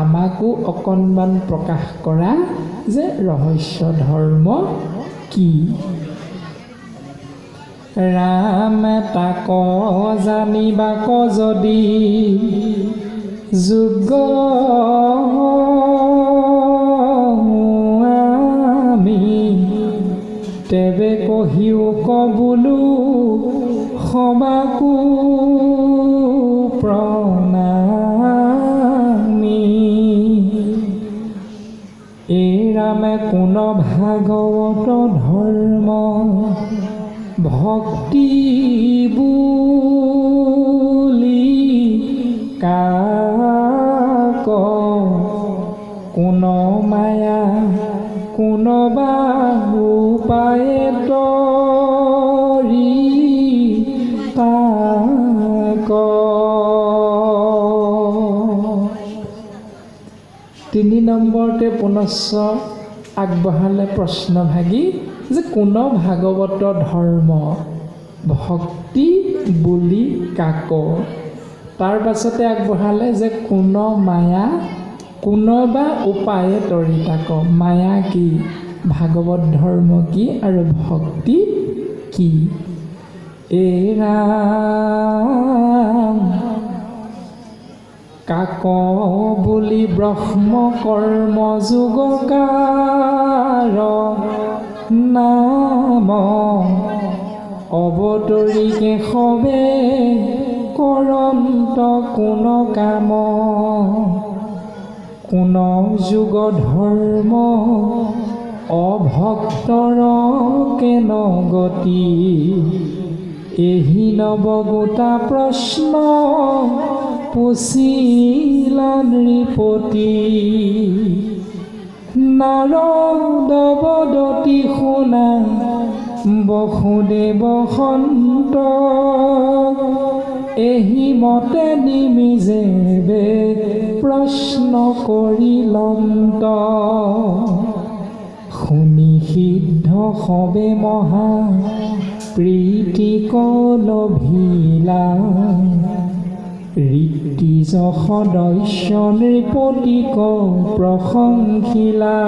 আমাকো অকণমান প্ৰকাশ কৰা যে ৰহস্য ধৰ্ম কি। ৰাম তাক জানিবাক যদি যোগ্য আমি, তেবে কহিও কবুলো সবাকো প্ৰণামী। এই ৰামে কোন ভাগৱত ধৰ্ম ভক্তি বুলি কাক, কোন মায়া কোনবা উপায়ে তৰি তাক। 3 নম্বৰতে পুনশ্চ আগবঢ়ালে প্ৰশ্ন ভাগি যে কোন ভাগৱত ধৰ্ম ভক্তি বুলি কাক। তাৰ পাছতে আগবঢ়ালে যে কোন মায়া কোনোবা উপায়ে তৰি তাক। মায়া কি, ভাগৱত ধৰ্ম কি আৰু ভক্তি কি। এই ৰাম কাক বুলি ব্ৰহ্ম কৰ্ম যোগকাৰ নাম, অৱতৰি কেশৱে কৰন্ত কোন কাম। কোন যুগ ধৰ্ম অভক্তৰ কেন গতি, এহি নৱগোটা প্ৰশ্ন পুছিলা নৃপতি। নাৰদ বদতি শুনা বসুদেৱ সন্ত, এহি মতে নিমি যেবে প্ৰশ্ন কৰিলন্ত। শুনি সিদ্ধ সবে মহা প্ৰীতিক লভিলা, ঋত্বিজ সদস্য নৃপতিক প্ৰশংসিলা।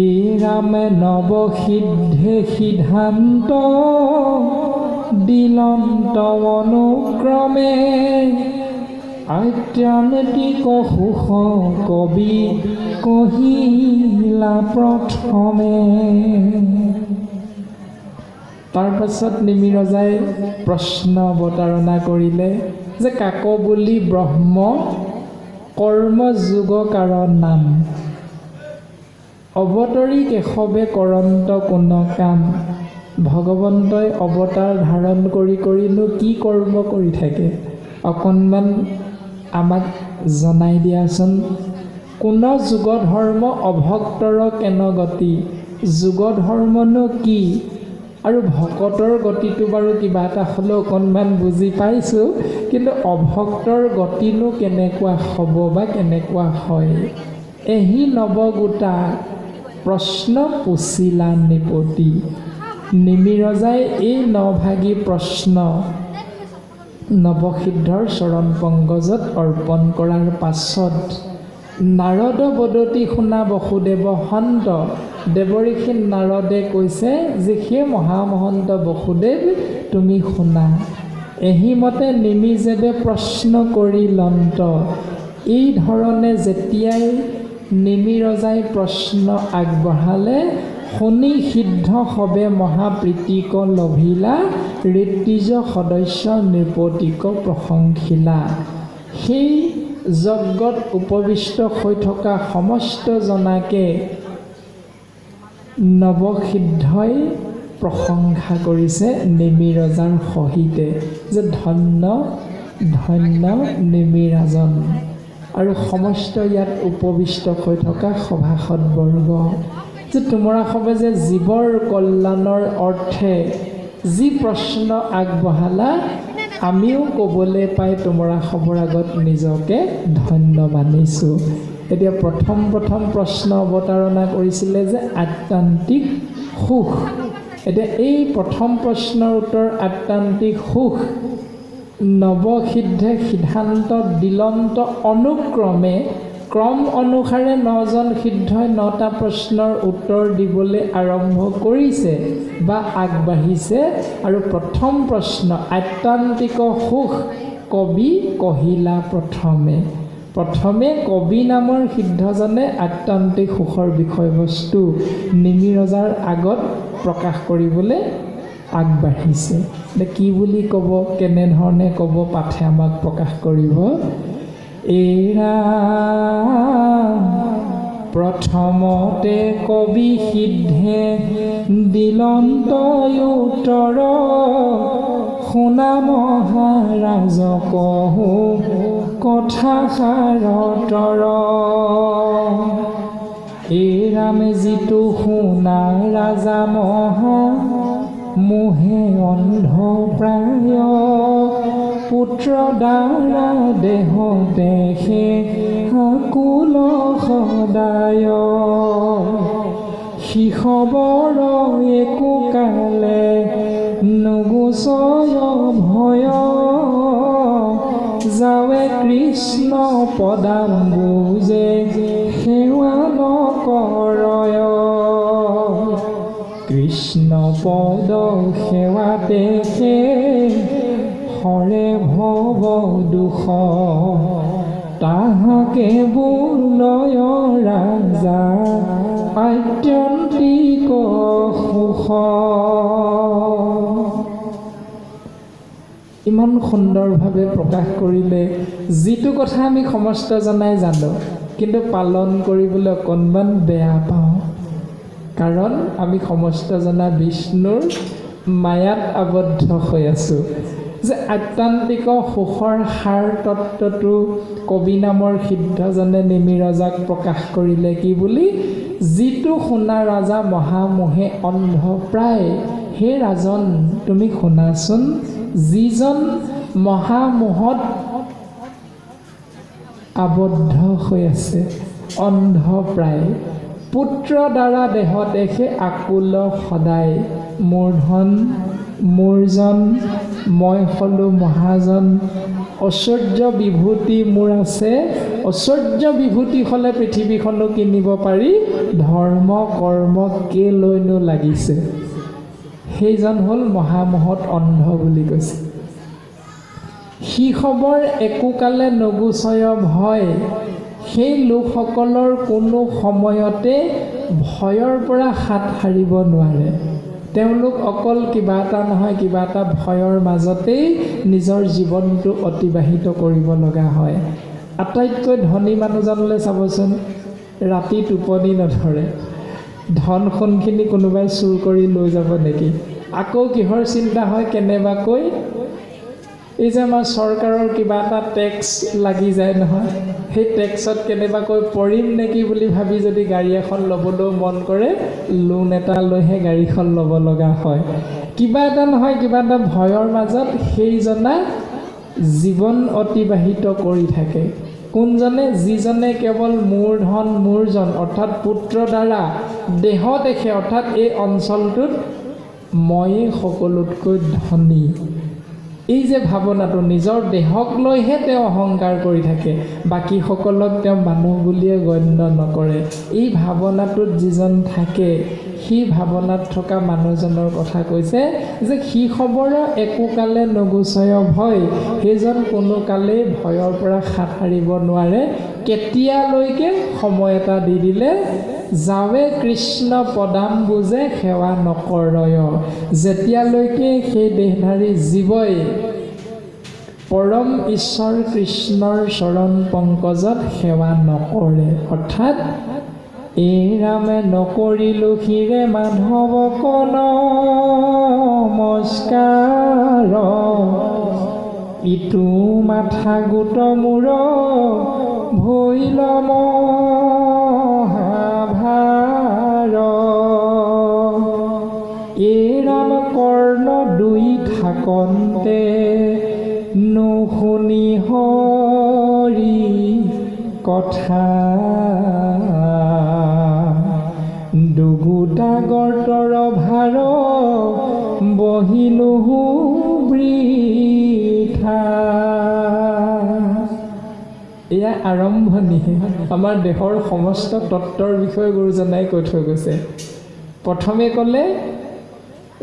এই ৰামে নৱসিদ্ধে সিদ্ধান্ত দিলন্ত অনুক্ৰমে, আত্যান্তিক সুখ কবি কহিলা প্ৰথমে। তাৰপাছত নিমি ৰজাই প্ৰশ্ন অৱতাৰণা কৰিলে যে কাক বুলি ব্ৰহ্ম কৰ্ম যোগকাৰ নাম, অৱতৰি কেশৱে কৰন্ত কোন কাম। ভগৱন্তই অৱতাৰ ধাৰণ কৰি কৰিনো কি কৰ্ম কৰি থাকে, অকণমান আমাক জনাই দিয়াচোন। কোন যুগ ধৰ্ম অভক্তৰ কেন গতি, যুগ ধৰ্মনো কি আৰু ভকতৰ গতিটো বাৰু কিবা এটা হ'লেও অকণমান বুজি পাইছোঁ, কিন্তু অভক্তৰ গতিনো কেনেকুৱা হ'ব বা কেনেকুৱা হয়। এহি নৱগোটা প্ৰশ্ন পুছিলা নৃপতি। নিমি ৰজাই এই নভাগী প্ৰশ্ন নৱসিদ্ধৰ চৰণ পংকজত অৰ্পণ কৰাৰ পাছত নাৰদ বদতি শুনা বসুদেৱ সন্ত, দেৱঋষি নাৰদে কৈছে যে সেই মহামহন্ত বসুদেৱ তুমি শুনা। এহিমতে নিমি যেবে প্ৰশ্ন কৰিলন্ত। এই ধৰণে যেতিয়াই নিমি ৰজাই প্ৰশ্ন আগবঢ়ালে, শুনি সিদ্ধ সবে মহাপ্ৰীতিক লভিলা, ঋত্বিজ সদস্য নৃপতিক প্ৰশংসিলা। সেই যজ্ঞত উপবিষ্ট হৈ থকা সমস্ত জনাকে নৱসিদ্ধই প্ৰশংসা কৰিছে নিমি ৰজাৰ সহিতে, যে ধন্য ধন্য নিমি ৰাজন আৰু সমস্ত ইয়াত উপবিষ্ট হৈ থকা সভাসদবৰ্গ, যে তোমৰা সবে যে জীৱৰ কল্যাণৰ অৰ্থে যি প্ৰশ্ন আগবঢ়ালা, আমিও ক'বলৈ পাই তোমৰা সবৰ আগত নিজকে ধন্য মানিছোঁ। এতিয়া প্ৰথম প্ৰথম প্ৰশ্ন অৱতাৰণা কৰিছিলে যে আত্যান্তিক সুখ। এতিয়া এই প্ৰথম প্ৰশ্নৰ উত্তৰ আত্যান্তিক সুখ নৱসিদ্ধে সিদ্ধান্ত দিলন্ত অনুক্ৰমে, ক্ৰম অনুসাৰে নজন সিদ্ধই নটা প্ৰশ্নৰ উত্তৰ দিবলৈ আৰম্ভ কৰিছে বা আগবাঢ়িছে। আৰু প্ৰথম প্ৰশ্ন আত্যান্তিক সুখ কবি কহিলা প্ৰথমে। প্ৰথমে কবি নামৰ সিদ্ধজনে আত্যান্তিক সুখৰ বিষয়বস্তু নিমি ৰজাৰ আগত প্ৰকাশ কৰিবলৈ আগবাঢ়িছে। এতিয়া কি বুলি ক'ব, কেনেধৰণে ক'ব, পাঠে আমাক প্ৰকাশ কৰিব। এৰা প্ৰথমতে কবি সিদ্ধে দিলন্ত উত্তৰ, শুনা মহাৰাজ কহো কথা সাৰতৰ। এই ৰাম যিটো শুনা ৰাজা মহা মোহে অন্ধ প্ৰায়, পুত্ৰ দ্বাৰা দেহ দেখে আকুল সদায়। শিশবৰ একো কালে নুগুচয় ভয়, যাৱে কৃষ্ণ পদাম্বুজে সেৱা নকৰয়। কৃষ্ণ পদ সেৱাতে সে হৰে ভৱ দুখ সুখ তাহাকে বোলয় ৰাজা আত্যন্তিক সুখ। ইমান সুন্দৰভাৱে প্ৰকাশ কৰিলে যিটো কথা আমি সমস্ত জনাই জানো, কিন্তু পালন কৰিবলৈ অকণমান বেয়া পাওঁ, কাৰণ আমি সমস্ত জনা বিষ্ণুৰ মায়াত আবদ্ধ হৈ আছোঁ। যে আত্যান্তিক সুখৰ সাৰ তত্ত্বটো কবি নামৰ সিদ্ধজনে নিমি ৰজাক প্ৰকাশ কৰিলে কি বুলি? যিটো শুনা ৰাজা মহামোহে অন্ধ প্ৰায়, হে ৰাজন তুমি শুনাচোন, যিজন মহামোহত আবদ্ধ হৈ আছে অন্ধ প্ৰায়, পুত্ৰ দ্বাৰা দেহত এসে আকুল সদায়, মোৰ ধন মোৰ জন মই হলো মহাজন, ঐশ্বৰ্য বিভূতি মোৰ আছে, ঐশ্বৰ্য বিভূতি হ'লে পৃথিৱীখনো কিনিব পাৰি, ধৰ্ম কৰ্ম কেলৈনো লাগিছে। সেইজন হ'ল মহামোহত অন্ধ বুলি কৈছে। সিসবৰ একোকালে নগুচয় ভয়, সেই লোকসকলৰ কোনো সময়তে ভয়ৰ পৰা হাত সাৰিব নোৱাৰে। তেওঁলোক অকল কিবা এটা নহয় কিবা এটা ভয়ৰ মাজতেই নিজৰ জীৱনটো অতিবাহিত কৰিব লগা হয়। আটাইতকৈ ধনী মানুহজনলৈ চাবচোন, ৰাতি টোপনি নধৰে, ধন সোণখিনি কোনোবাই চুৰ কৰি লৈ যাব নেকি, আকৌ কিহৰ চিন্তা হয় কেনেবাকৈ এই যে আমাৰ চৰকাৰৰ কিবা এটা টেক্স লাগি যায় নহয়, সেই টেক্সত কেনেবাকৈ পৰিম নেকি বুলি ভাবি যদি গাড়ী এখন ল'বলৈও মন কৰে, লোন এটা লৈহে গাড়ীখন ল'ব লগা হয়। কিবা এটা নহয় কিবা এটা ভয়ৰ মাজত সেইজনা জীৱন অতিবাহিত কৰি থাকে। কোনজনে? যিজনে কেৱল মোৰ ধন মোৰ জন, অৰ্থাৎ পুত্ৰ দ্বাৰা দেহ দেখে, অৰ্থাৎ এই অঞ্চলটোত ময়েই সকলোতকৈ ধনী, এই যে ভাৱনাটো, নিজৰ দেহক লৈহে তেওঁ অহংকাৰ কৰি থাকে, বাকীসকলক তেওঁ মানুহ বুলিয়ে গণ্য নকৰে। এই ভাৱনাটোত যিজন থাকে, সেই ভাৱনাত থকা মানুহজনৰ কথা কৈছে যে সিসবৰ একোকালে নগুচয় ভয়, সেইজন কোনো কালেই ভয়ৰ পৰা হাত সাৰিব নোৱাৰে। কেতিয়ালৈকে সময় এটা দি দিলে, যাৱে কৃষ্ণ পদাম্বুজে সেৱা নকৰয়, যেতিয়ালৈকে সেই দেহধাৰী জীৱই পৰম ঈশ্বৰ কৃষ্ণৰ চৰণ পংকজত সেৱা নকৰে। অৰ্থাৎ এই ৰামে নকৰিলোঁ শিৰে মাধৱক নমস্কাৰ, ইটো মাথা গোট মোৰ ভৈল মহাভাৰ, এই ৰাম কৰ্ণ দুই থাকন্তে নুশুনি হৰি কথা, দুগুটা গৰ্তৰ ভাৰ বহিলো বৃথা। এয়া আৰম্ভণিহে, আমাৰ দেহৰ সমস্ত তত্ত্বৰ বিষয়ে গুৰুজনাই কৈ থৈ গৈছে। প্ৰথমে ক'লে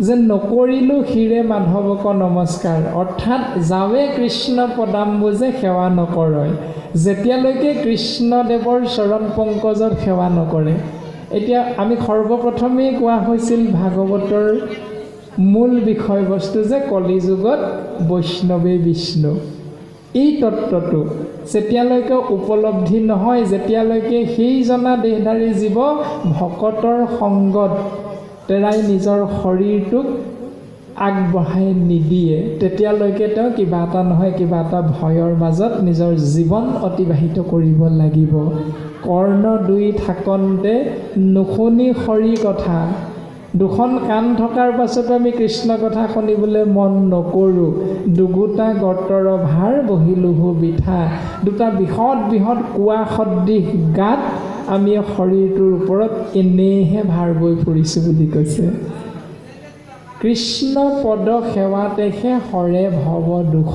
যে নকৰিলোঁ শিৰে মাধৱক নমস্কাৰ, অৰ্থাৎ যাৱে কৃষ্ণ পদাম্বুজে সেৱা নকৰয়, যেতিয়ালৈকে কৃষ্ণদেৱৰ চৰণ পংকজত সেৱা নকৰে। এতিয়া আমি সৰ্বপ্ৰথমেই কোৱা হৈছিল ভাগৱতৰ মূল বিষয়বস্তু যে কলিযুগত বৈষ্ণৱেই বিষ্ণু। এই তত্ত্বটো যেতিয়ালৈকে উপলব্ধি নহয়, যেতিয়ালৈকে সেইজনা দেহধাৰী জীৱ ভকতৰ সংগত তেৰাই নিজৰ শৰীৰটোক আগবঢ়াই নিদিয়ে, তেতিয়ালৈকে তেওঁ কিবা এটা নহয় কিবা এটা ভয়ৰ মাজত নিজৰ জীৱন অতিবাহিত কৰিব লাগিব। কৰ্ণ দুই থাকন্তে নুশুনি হৰি কথা, দুখন কাণ থকাৰ পাছতো আমি কৃষ্ণ কথা শুনিবলৈ মন নকৰোঁ। দুগোটা গৰ্তৰ ভাৰ বহিলোহো বৃথা, দুটা বৃহৎ বৃহৎ কোৱা সদৃশ গাত আমি শৰীৰটোৰ ওপৰত এনেইহে ভাৰ বৈ ফুৰিছোঁ বুলি কৈছে। কৃষ্ণ পদ সেৱাতেহে হৰে ভৱ দুখ।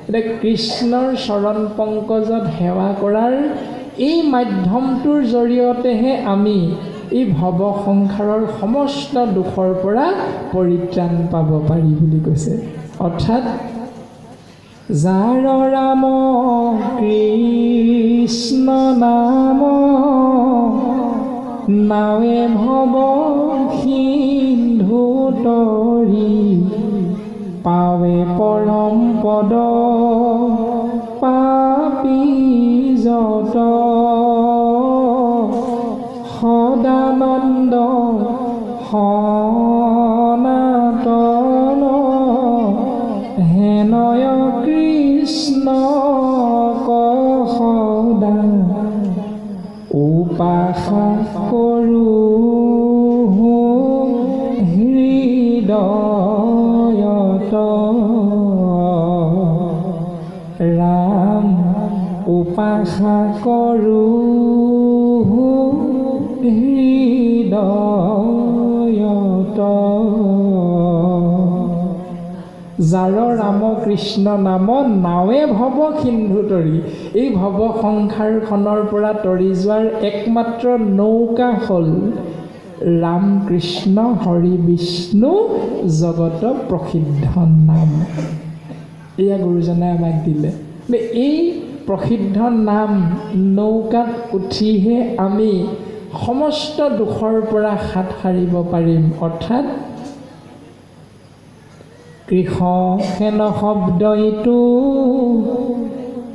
এতিয়া কৃষ্ণৰ চৰণ পংকজত সেৱা কৰাৰ এই মাধ্যমটোৰ জৰিয়তেহে আমি এই ভৱ সংসাৰৰ সমস্ত দুখৰ পৰা পৰিত্ৰাণ পাব পাৰি বুলি কৈছে। অৰ্থাৎ যাৰ ৰাম কৃষ্ণ নাম নাৱে ভৱ সিন্ধু তৰি পাৱে পৰম পদ পাপী যত সদানন্দ সনাতন হেনয় কৃষ্ণ সদা উপাসা কৰোঁ হৃদয়ত। ৰাম উপাসা কৰোঁ হৃদয়ত। যাৰ ৰাম কৃষ্ণ নাম নাৱে ভৱ সিন্ধু তৰি। এই ভৱ সংসাৰখনৰ পৰা তৰি যোৱাৰ একমাত্ৰ নৌকা হ'ল ৰাম কৃষ্ণ হৰি বিষ্ণু জগত প্ৰসিদ্ধ নাম। এয়া গুৰুজনাই আমাক দিলে। এই প্ৰসিদ্ধ নাম নৌকাত উঠিহে আমি সমস্ত দুখৰ পৰা হাত সাৰিব পাৰিম। অৰ্থাৎ কৃষসেন শব্দ ইটো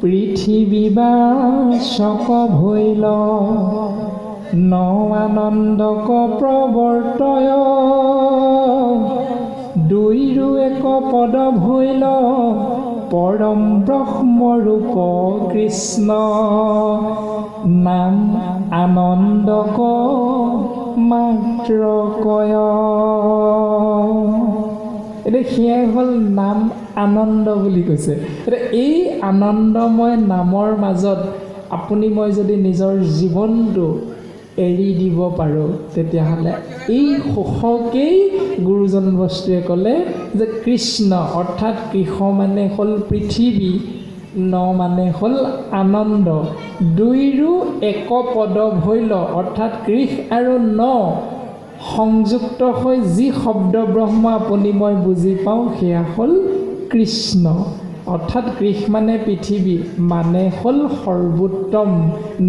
পৃথিৱী বাচক ভৈল ন আনন্দক প্ৰৱৰ্তয় দুইৰো এক পদ ভৈল পৰম ব্ৰহ্মৰূপ কৃষ্ণ নাম আনন্দক মাত্ৰ কয়। এতিয়া সেয়াই হ'ল নাম আনন্দ বুলি কৈছে। এতিয়া এই আনন্দময় নামৰ মাজত আপুনি মই যদি নিজৰ জীৱনটো এৰি দিব পাৰোঁ, তেতিয়াহ'লে এই সুখকেই গুৰুজন বস্তুৱে ক'লে যে কৃষ্ণ, অৰ্থাৎ কৃষ মানে হ'ল পৃথিৱী, ন মানে হ'ল আনন্দ, দুইৰো এক পদ ভৈল, অৰ্থাৎ কৃষ আৰু ন সংযুক্ত হৈ যি শব্দ ব্ৰহ্ম আপুনি মই বুজি পাওঁ সেয়া হ'ল কৃষ্ণ। অৰ্থাৎ কৃষ মানে পৃথিৱী, মানে হ'ল সৰ্বোত্তম,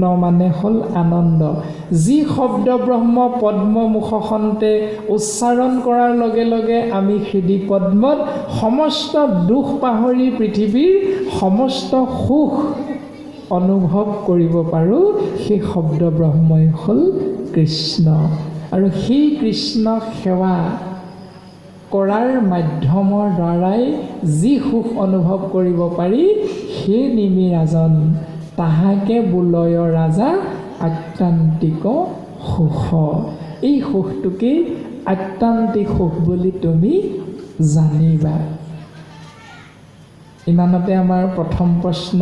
ন মানে হ'ল আনন্দ। যি শব্দ ব্ৰহ্ম পদ্মমুখ সন্তে উচ্চাৰণ কৰাৰ লগে লগে আমি হৃদি পদ্মত সমস্ত দুখ পাহৰি পৃথিৱীৰ সমস্ত সুখ অনুভৱ কৰিব পাৰোঁ, সেই শব্দ ব্ৰহ্মই হ'ল কৃষ্ণ। আৰু সেই কৃষ্ণ সেৱা কৰাৰ মাধ্যমৰ দ্বাৰাই যি সুখ অনুভৱ কৰিব পাৰি, সেই নিমি ৰাজন তাহাকে বোলয় ৰাজা আত্যান্তিক সুখ। এই সুখটোকেই আত্যান্তিক সুখ বুলি তুমি জানিবা। ইমানতে আমাৰ প্ৰথম প্ৰশ্ন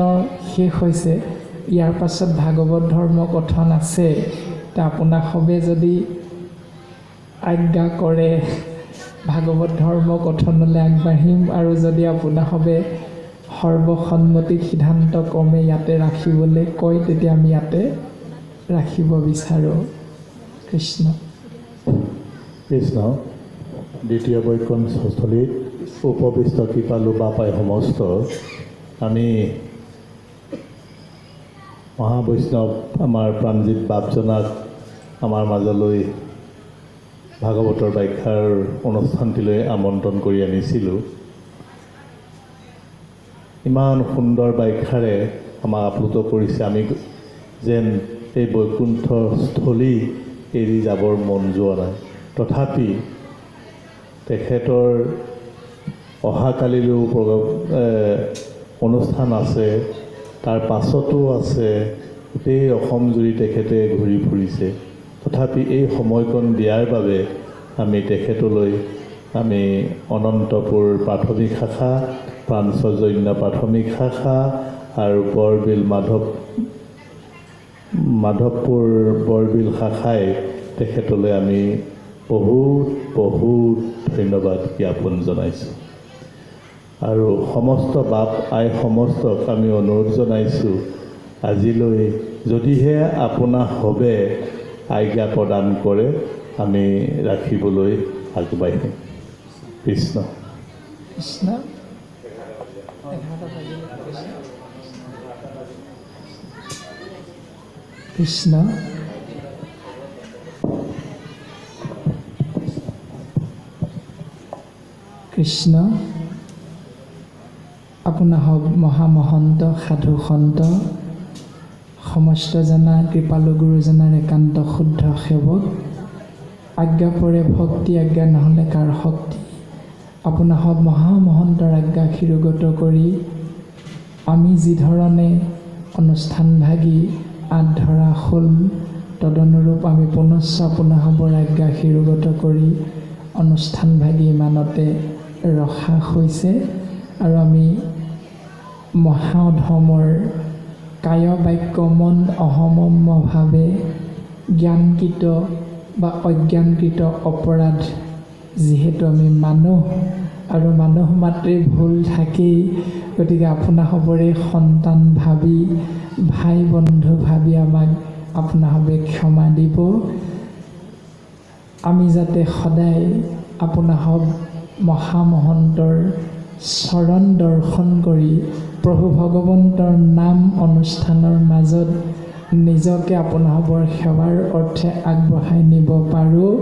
শেষ হৈছে। ইয়াৰ পাছত ভাগৱত ধৰ্ম কথন আছে। তা আপোনাক সবে যদি আজ্ঞা কৰে ভাগৱত ধৰ্ম কথনলৈ আগবাঢ়িম, আৰু যদি আপোনাক সবে সৰ্বসন্মতি সিদ্ধান্ত ক্ৰমে ইয়াতে ৰাখিবলৈ কয়, তেতিয়া আমি ইয়াতে ৰাখিব বিচাৰোঁ। কৃষ্ণ কৃষ্ণ। দ্বিতীয় বৈকুণ্ঠস্থলীত উপবিষ্ট কৃপালু বাপাই সমস্ত আমি মহাবৈষ্ণৱ আমাৰ প্ৰাণজিৎ বাপজনাক আমাৰ মাজলৈ ভাগৱতৰ ব্যাখ্যাৰ অনুষ্ঠানটিলৈ আমন্ত্ৰণ কৰি আনিছিলোঁ। ইমান সুন্দৰ ব্যাখ্যাৰে আমাক আপ্লুত কৰিছে, আমি যেন এই বৈকুণ্ঠস্থলী এৰি যাবৰ মন যোৱা নাই। তথাপি তেখেতৰ অহাকালিলৈও অনুষ্ঠান আছে, তাৰ পাছতো আছে, গোটেই অসম জুৰি তেখেতে ঘূৰি ফুৰিছে। তথাপি এই সময়কণ দিয়াৰ বাবে আমি তেখেতলৈ আমি অনন্তপুৰ প্ৰাথমিক শাখা, প্ৰাঞ্চজন্য প্ৰাথমিক শাখা আৰু বৰবিল মাধৱপুৰ বৰবিল শাখাই তেখেতলৈ আমি বহুত বহুত ধন্যবাদ জ্ঞাপন জনাইছোঁ। আৰু সমস্ত বাপ আই সমস্তক আমি অনুৰোধ জনাইছোঁ, আজিলৈ যদিহে আপোনাৰ হবে আজ্ঞা প্ৰদান কৰে আমি ৰাখিবলৈ আগবাঢ়িম। কৃষ্ণ কৃষ্ণ। কৃষ্ণ। কৃষ্ণ। আপোনাসৱ মহামহন্ত সাধু সন্ত সমস্ত জনা কৃপালু গুৰুজনাৰ একান্ত শুদ্ধ সেৱক, আজ্ঞা পৰে ভক্তি, আজ্ঞা নহ'লে কাৰ শক্তি। আপোনাসৱ মহামহন্তৰ আজ্ঞা শিৰোগত কৰি আমি যিধৰণে অনুষ্ঠান ভাগি আঁত ধৰা হ'ল, তদনুৰূপ আমি পুনশ্চ আপোনাসৱৰ আজ্ঞা শিৰোগত কৰি অনুষ্ঠান ভাগি ইমানতে ৰখা হৈছে। আৰু আমি মহা অধমৰ কায় বাক্য মন অসমম্যভাৱে জ্ঞানকৃত বা অজ্ঞানকৃত অপৰাধ, যিহেতু আমি মানুহ আৰু মানুহ মাত্ৰেই ভুল থাকেই, গতিকে আপোনাসৱৰে সন্তান ভাবি, ভাই বন্ধু ভাবি আমাক আপোনাসৱে ক্ষমা দিব। আমি যাতে সদায় আপোনাসৱ মহামহন্তৰ চৰণ দৰ্শন কৰি প্ৰভু ভগৱন্তৰ নাম অনুষ্ঠানৰ মাজত নিজকে আপোনাসৱৰ সেৱাৰ অৰ্থে আগবঢ়াই নিব পাৰোঁ,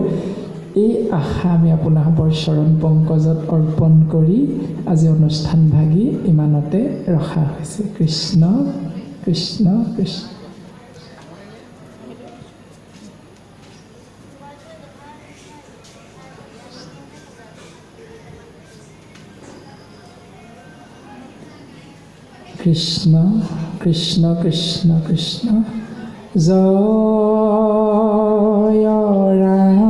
এই আশা আমি আপোনাসৱৰ চৰণ পংকজত অৰ্পণ কৰি আজি অনুষ্ঠান ভাগি ইমানতে ৰখা হৈছে। কৃষ্ণ কৃষ্ণ কৃষ্ণ। কৃষ্ণ কৃষ্ণ কৃষ্ণ কৃষ্ণ। জয় ৰাম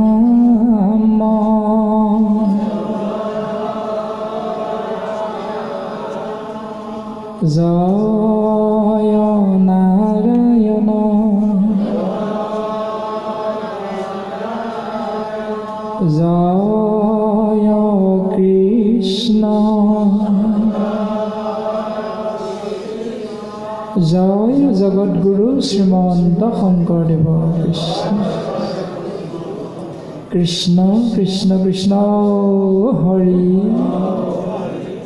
জয় নাৰায়ণ জয় কৃষ্ণ জয় জগদ্গুৰু শ্ৰীমন্ত শংকৰদেৱ। কৃষ্ণ কৃষ্ণ কৃষ্ণ কৃষ্ণ হৰি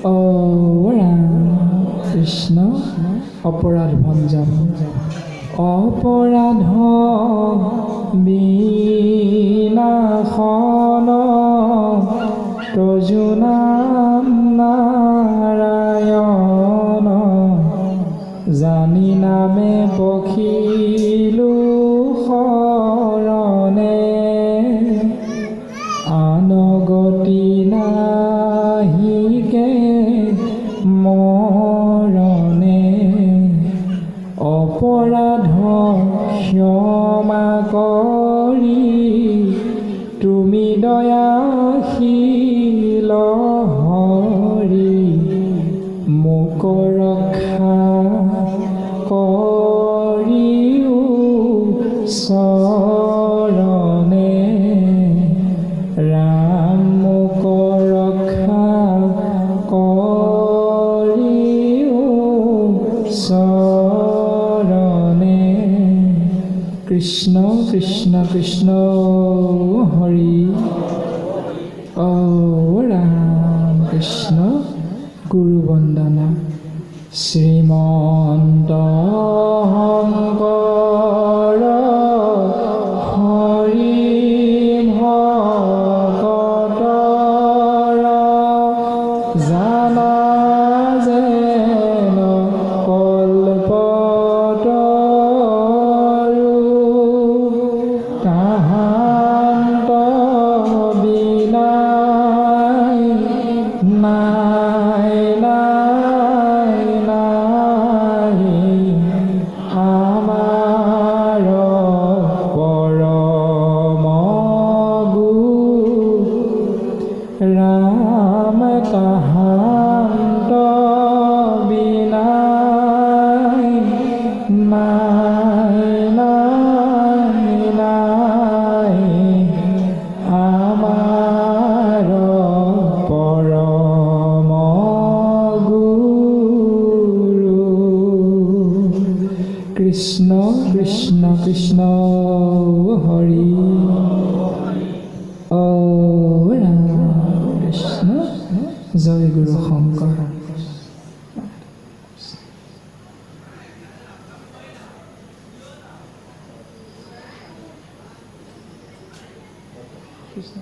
অ ৰাম কৃষ্ণ। অপৰাধ ভঞ্জন অপৰাধ বিনাশন তজু নাম নাৰায়ণ, জানি নামে পখিলো শৰণে, আন গতি নাহিকে মৰণে। অপৰাধ ক্ষমা কৰি তুমি দয়াশীল হৰি, মোক ৰক্ষা কৰিও চৰণে, ৰাম মোক ৰক্ষা কৰিও চৰণে। কৃষ্ণ কৃষ্ণ কৃষ্ণ হৰি অ ৰাম কৃষ্ণ। গুৰু বন্দনা। শ্ৰীমন্ত শংকৰ হৰি ভকতৰ, জানা যেন কল্পতৰু, তাহান্ত বিনাই নাই নাই নাই আমাৰ পৰম গুৰু। ৰাম তাহান্ত বিনাই নাই নাই নাই আমাৰ পৰম গুৰু। কৃষ্ণ কৃষ্ণ কৃষ্ণ হৰি অ ৰাম কৃষ্ণ। জয় গুৰু শংকৰ। কৃষ্ণ।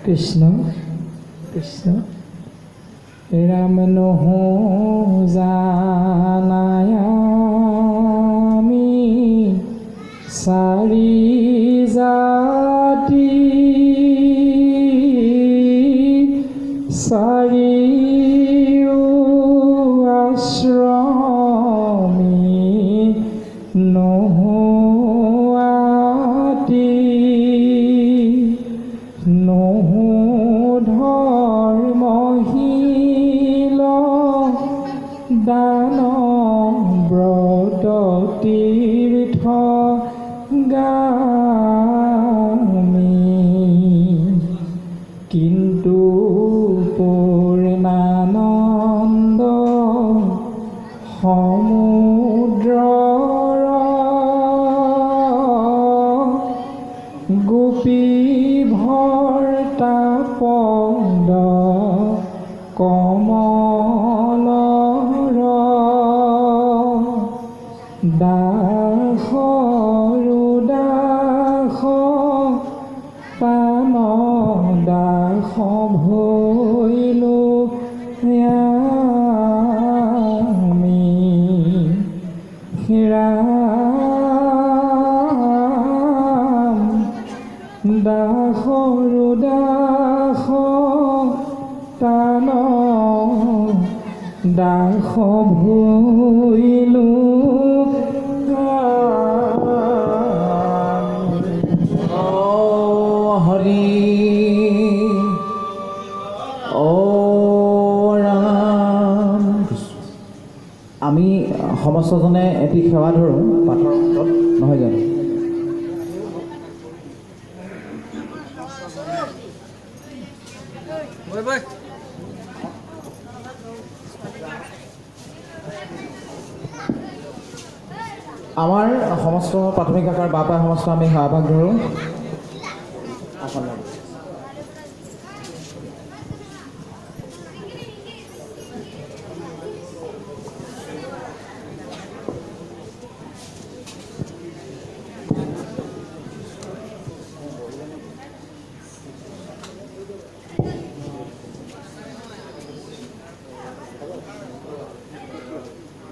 কৃষ্ণ কৃষ্ণ। ৰাম নহো জানায়ামি চাৰি জাতি চাৰি আশ্ৰমী নহোৱাতি নহো ধৰ্মশীল দান ব্ৰত তীৰ্থ গামী কিন্তু পূৰ্ণানন্দ সমুদ্ৰৰ গোপী ভৰ্তা পদ কমলৰ দাসৰু দাস পান দাস ভৈলো আমি ৰাম দাসৰু দাস তান দাস ভৈলো হৰি অ ৰাম। আমি সমস্তজনে এটি সেৱা ধৰোঁ পাঠৰ অন্তত, নহয় জানো? আমাৰ সমস্ত প্ৰাথমিক শাখাৰ বাপা সমস্ত আমি সেৱাভাগ ধৰোঁ।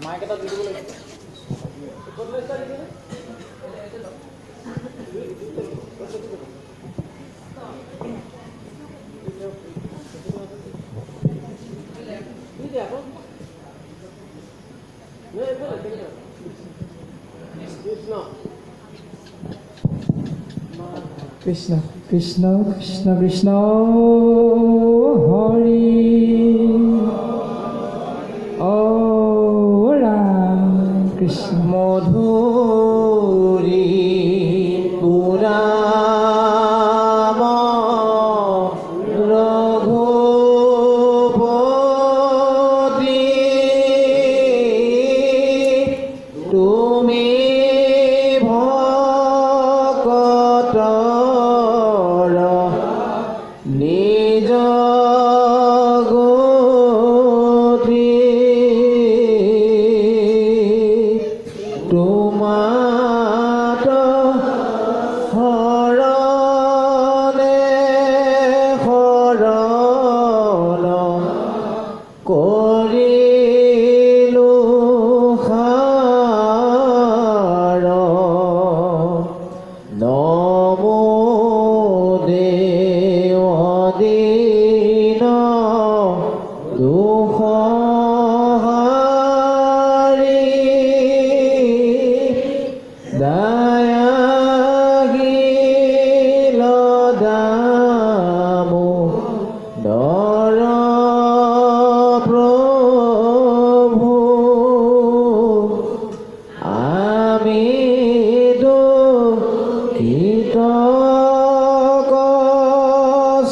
মাইক এটা দি দিব লাগিব। কৃষ্ণ কৃষ্ণ কৃষ্ণ কৃষ্ণ হৰি অ ৰাম কৃষ্ণ। মধুৰী পুৰাম ৰঘুপতি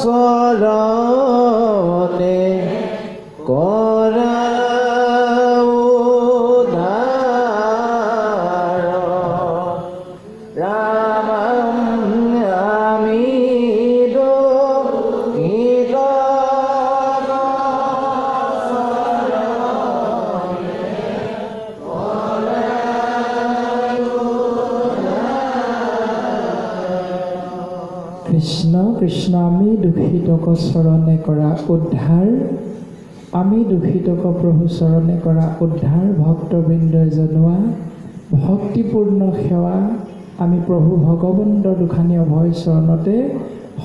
চৰণে কৰা উদ্ধাৰ। ৰাম আমি দুখিতক কৃষ্ণ কৃষ্ণ, আমি দুখিতক চৰণে কৰা উদ্ধাৰ, আমি দুখিতক প্ৰভু চৰণে কৰা উদ্ধাৰ। ভক্তবৃন্দই জনোৱা ভক্তিপূৰ্ণ সেৱা আমি প্ৰভু ভগৱন্তৰ দুখানি অভয় চৰণতে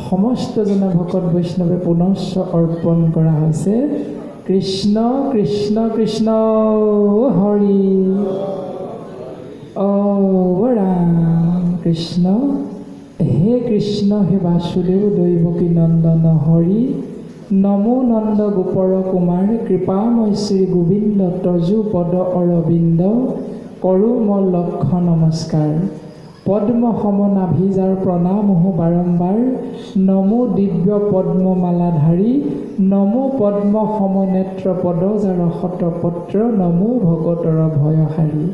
সমস্তজনা ভকত বৈষ্ণৱে পুনশ্চ অৰ্পণ কৰা হৈছে। কৃষ্ণ কৃষ্ণ কৃষ্ণ হৰি অ ৰাম কৃষ্ণ। হে কৃষ্ণ, হে বাসুদেৱ দৈৱকী নন্দন হৰি, নমো নন্দ গোপৰ কুমাৰ, কৃপাময় শ্ৰী গোবিন্দ তজু পদ অৰবিন্দ, কৰোঁ মই লক্ষ নমস্কাৰ। পদ্ম সমনাভিজাৰ প্ৰণামহো বাৰম্বাৰ, নমো দিব্য পদ্মমালাধাৰী, নমো পদ্ম সমনেত্ৰ পদজাৰ শতপত্ৰ, নমো ভকতৰ ভয়হাৰী।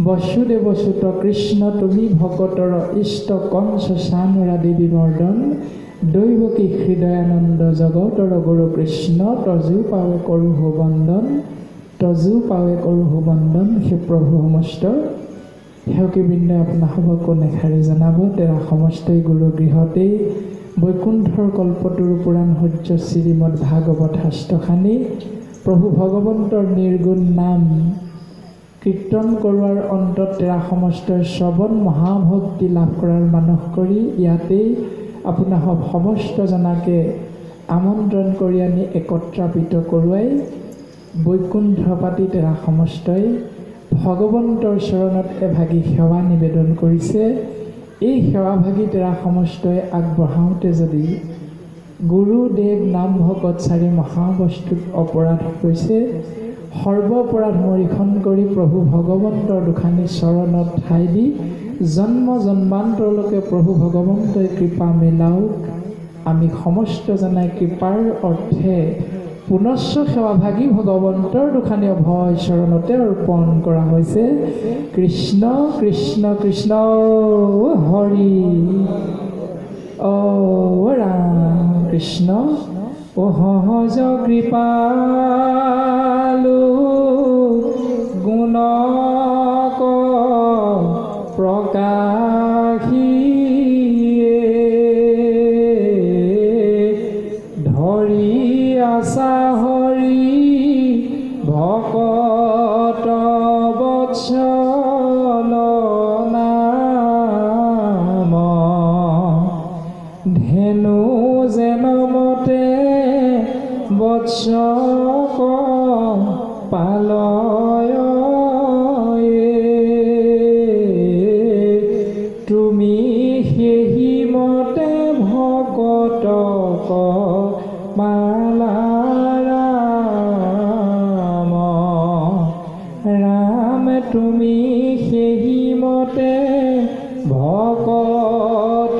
বসুদেৱ সুত কৃষ্ণ তুমি ভকতৰ ইষ্ট, কংস চানুৰা দেৱী মৰ্দন, দৈৱকী হৃদয়ানন্দ জগতৰ গুৰু কৃষ্ণ, তজু পাৱে কৰোঁ বন্দন, তজু পাৱে কৰোঁ বন্দন। হে প্ৰভু সমস্ত সেৱকীবৃন্দই আপোনাসবকো কোন এষাৰি জনাব, তেৰা সমস্তই গুৰু গৃহতেই বৈকুণ্ঠৰ কল্পতৰু পুৰাণ সূৰ্য শ্ৰীমদ ভাগৱত শাস্ত্ৰখানি প্ৰভু ভগৱন্তৰ নিৰ্গুণ নাম কীৰ্তন কৰোৱাৰ অন্তত তেৰা সমস্তই শ্ৰৱণ মহাভক্তি লাভ কৰাৰ মানস কৰি ইয়াতেই আপোনাসব সমস্ত জনাকে আমন্ত্ৰণ কৰি আনি একত্ৰাপিত কৰোৱাই বৈকুণ্ঠ পাতি তেৰা সমস্তই ভগৱন্তৰ চৰণত এভাগি সেৱা নিবেদন কৰিছে। এই সেৱাভাগি তেৰা সমস্তই আগবঢ়াওঁতে যদি গুৰুদেৱ নাম ভকত চাৰি মহাবস্তুত অপৰাধ হৈছে, সৰ্বপৰাধ মৰিষণ কৰি প্ৰভু ভগৱন্তৰ দুখানি চৰণত ঠাই দি জন্ম জন্মান্তৰলৈকে প্ৰভু ভগৱন্তই কৃপা মিলাওক। আমি সমস্ত জনাই কৃপাৰ অৰ্থে পুনশ্চ সেৱাভাগি ভগৱন্তৰ দুখানি অভয় চৰণতে অৰ্পণ কৰা হৈছে। কৃষ্ণ কৃষ্ণ কৃষ্ণ হৰি অ ৰাম কৃষ্ণ। অ সহজ কৃপালু গুণক প্ৰকাশিয়ে ধৰি আছা হৰি ভকত বৎসল নাম, ধেনু যেন মতে বৎসক পালয়, তুমি সেহি মতে ভকতক মালা ৰাম। ৰাম তুমি সেহি মতে ভকতক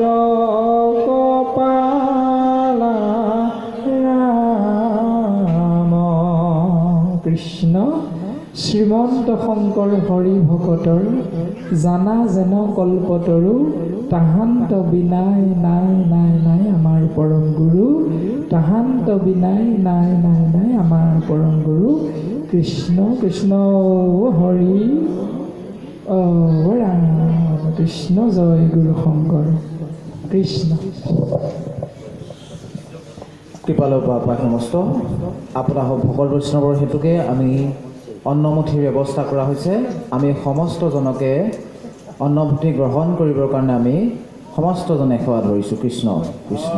পালা ৰাম। কৃষ্ণ। শ্ৰীমন্ত শংকৰ হৰি ভকতৰ জানা যেন কল্পতৰু, তাহান্ত বিনাই নাই নাই নাই আমাৰ পৰম গুৰু, তাহান্ত বিনাই নাই নাই নাই আমাৰ পৰম গুৰু। কৃষ্ণ কৃষ্ণ হৰি অ ৰাম কৃষ্ণ। জয় গুৰু শংকৰ কৃষ্ণ। কৃপালু বাপা সমস্ত আপোনাৰ ভকত বৈষ্ণৱৰ হেতুকে আমি অন্নমুঠিৰ ব্যৱস্থা কৰা হৈছে। আমি সমস্তজনকে অন্নমুঠি গ্ৰহণ কৰিবৰ কাৰণে আমি সমস্তজনে সেৱা ধৰিছোঁ। কৃষ্ণ কৃষ্ণ।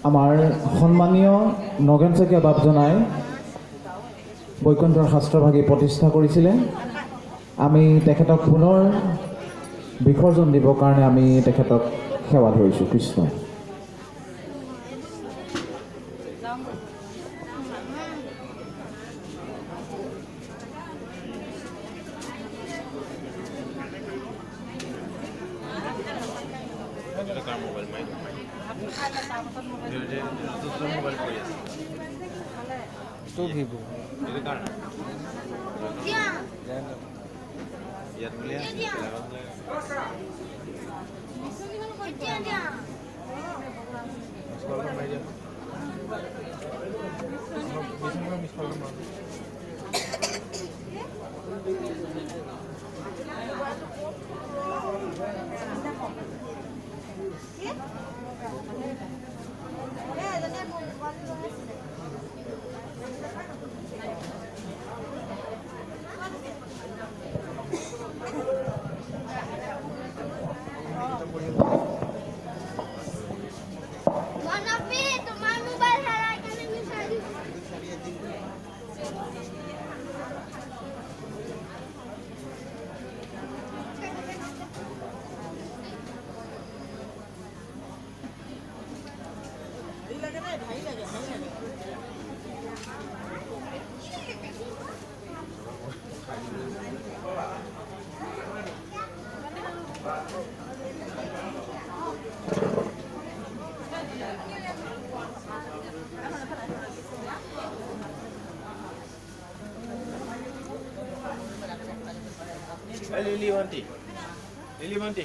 আমাৰ সন্মানীয় নগেন শইকীয়া বাপজনাই বৈকুণ্ঠৰ শাস্ত্ৰভাগী প্ৰতিষ্ঠা কৰিছিলে। আমি তেখেতক পুনৰ বিসৰ্জন দিবৰ কাৰণে আমি তেখেতক সেৱা ধৰিছোঁ। কৃষ্ণ। তোমাৰ মোবাইল হেৰাই কেনে বিচাৰি। Lili Wanti. Lili Wanti.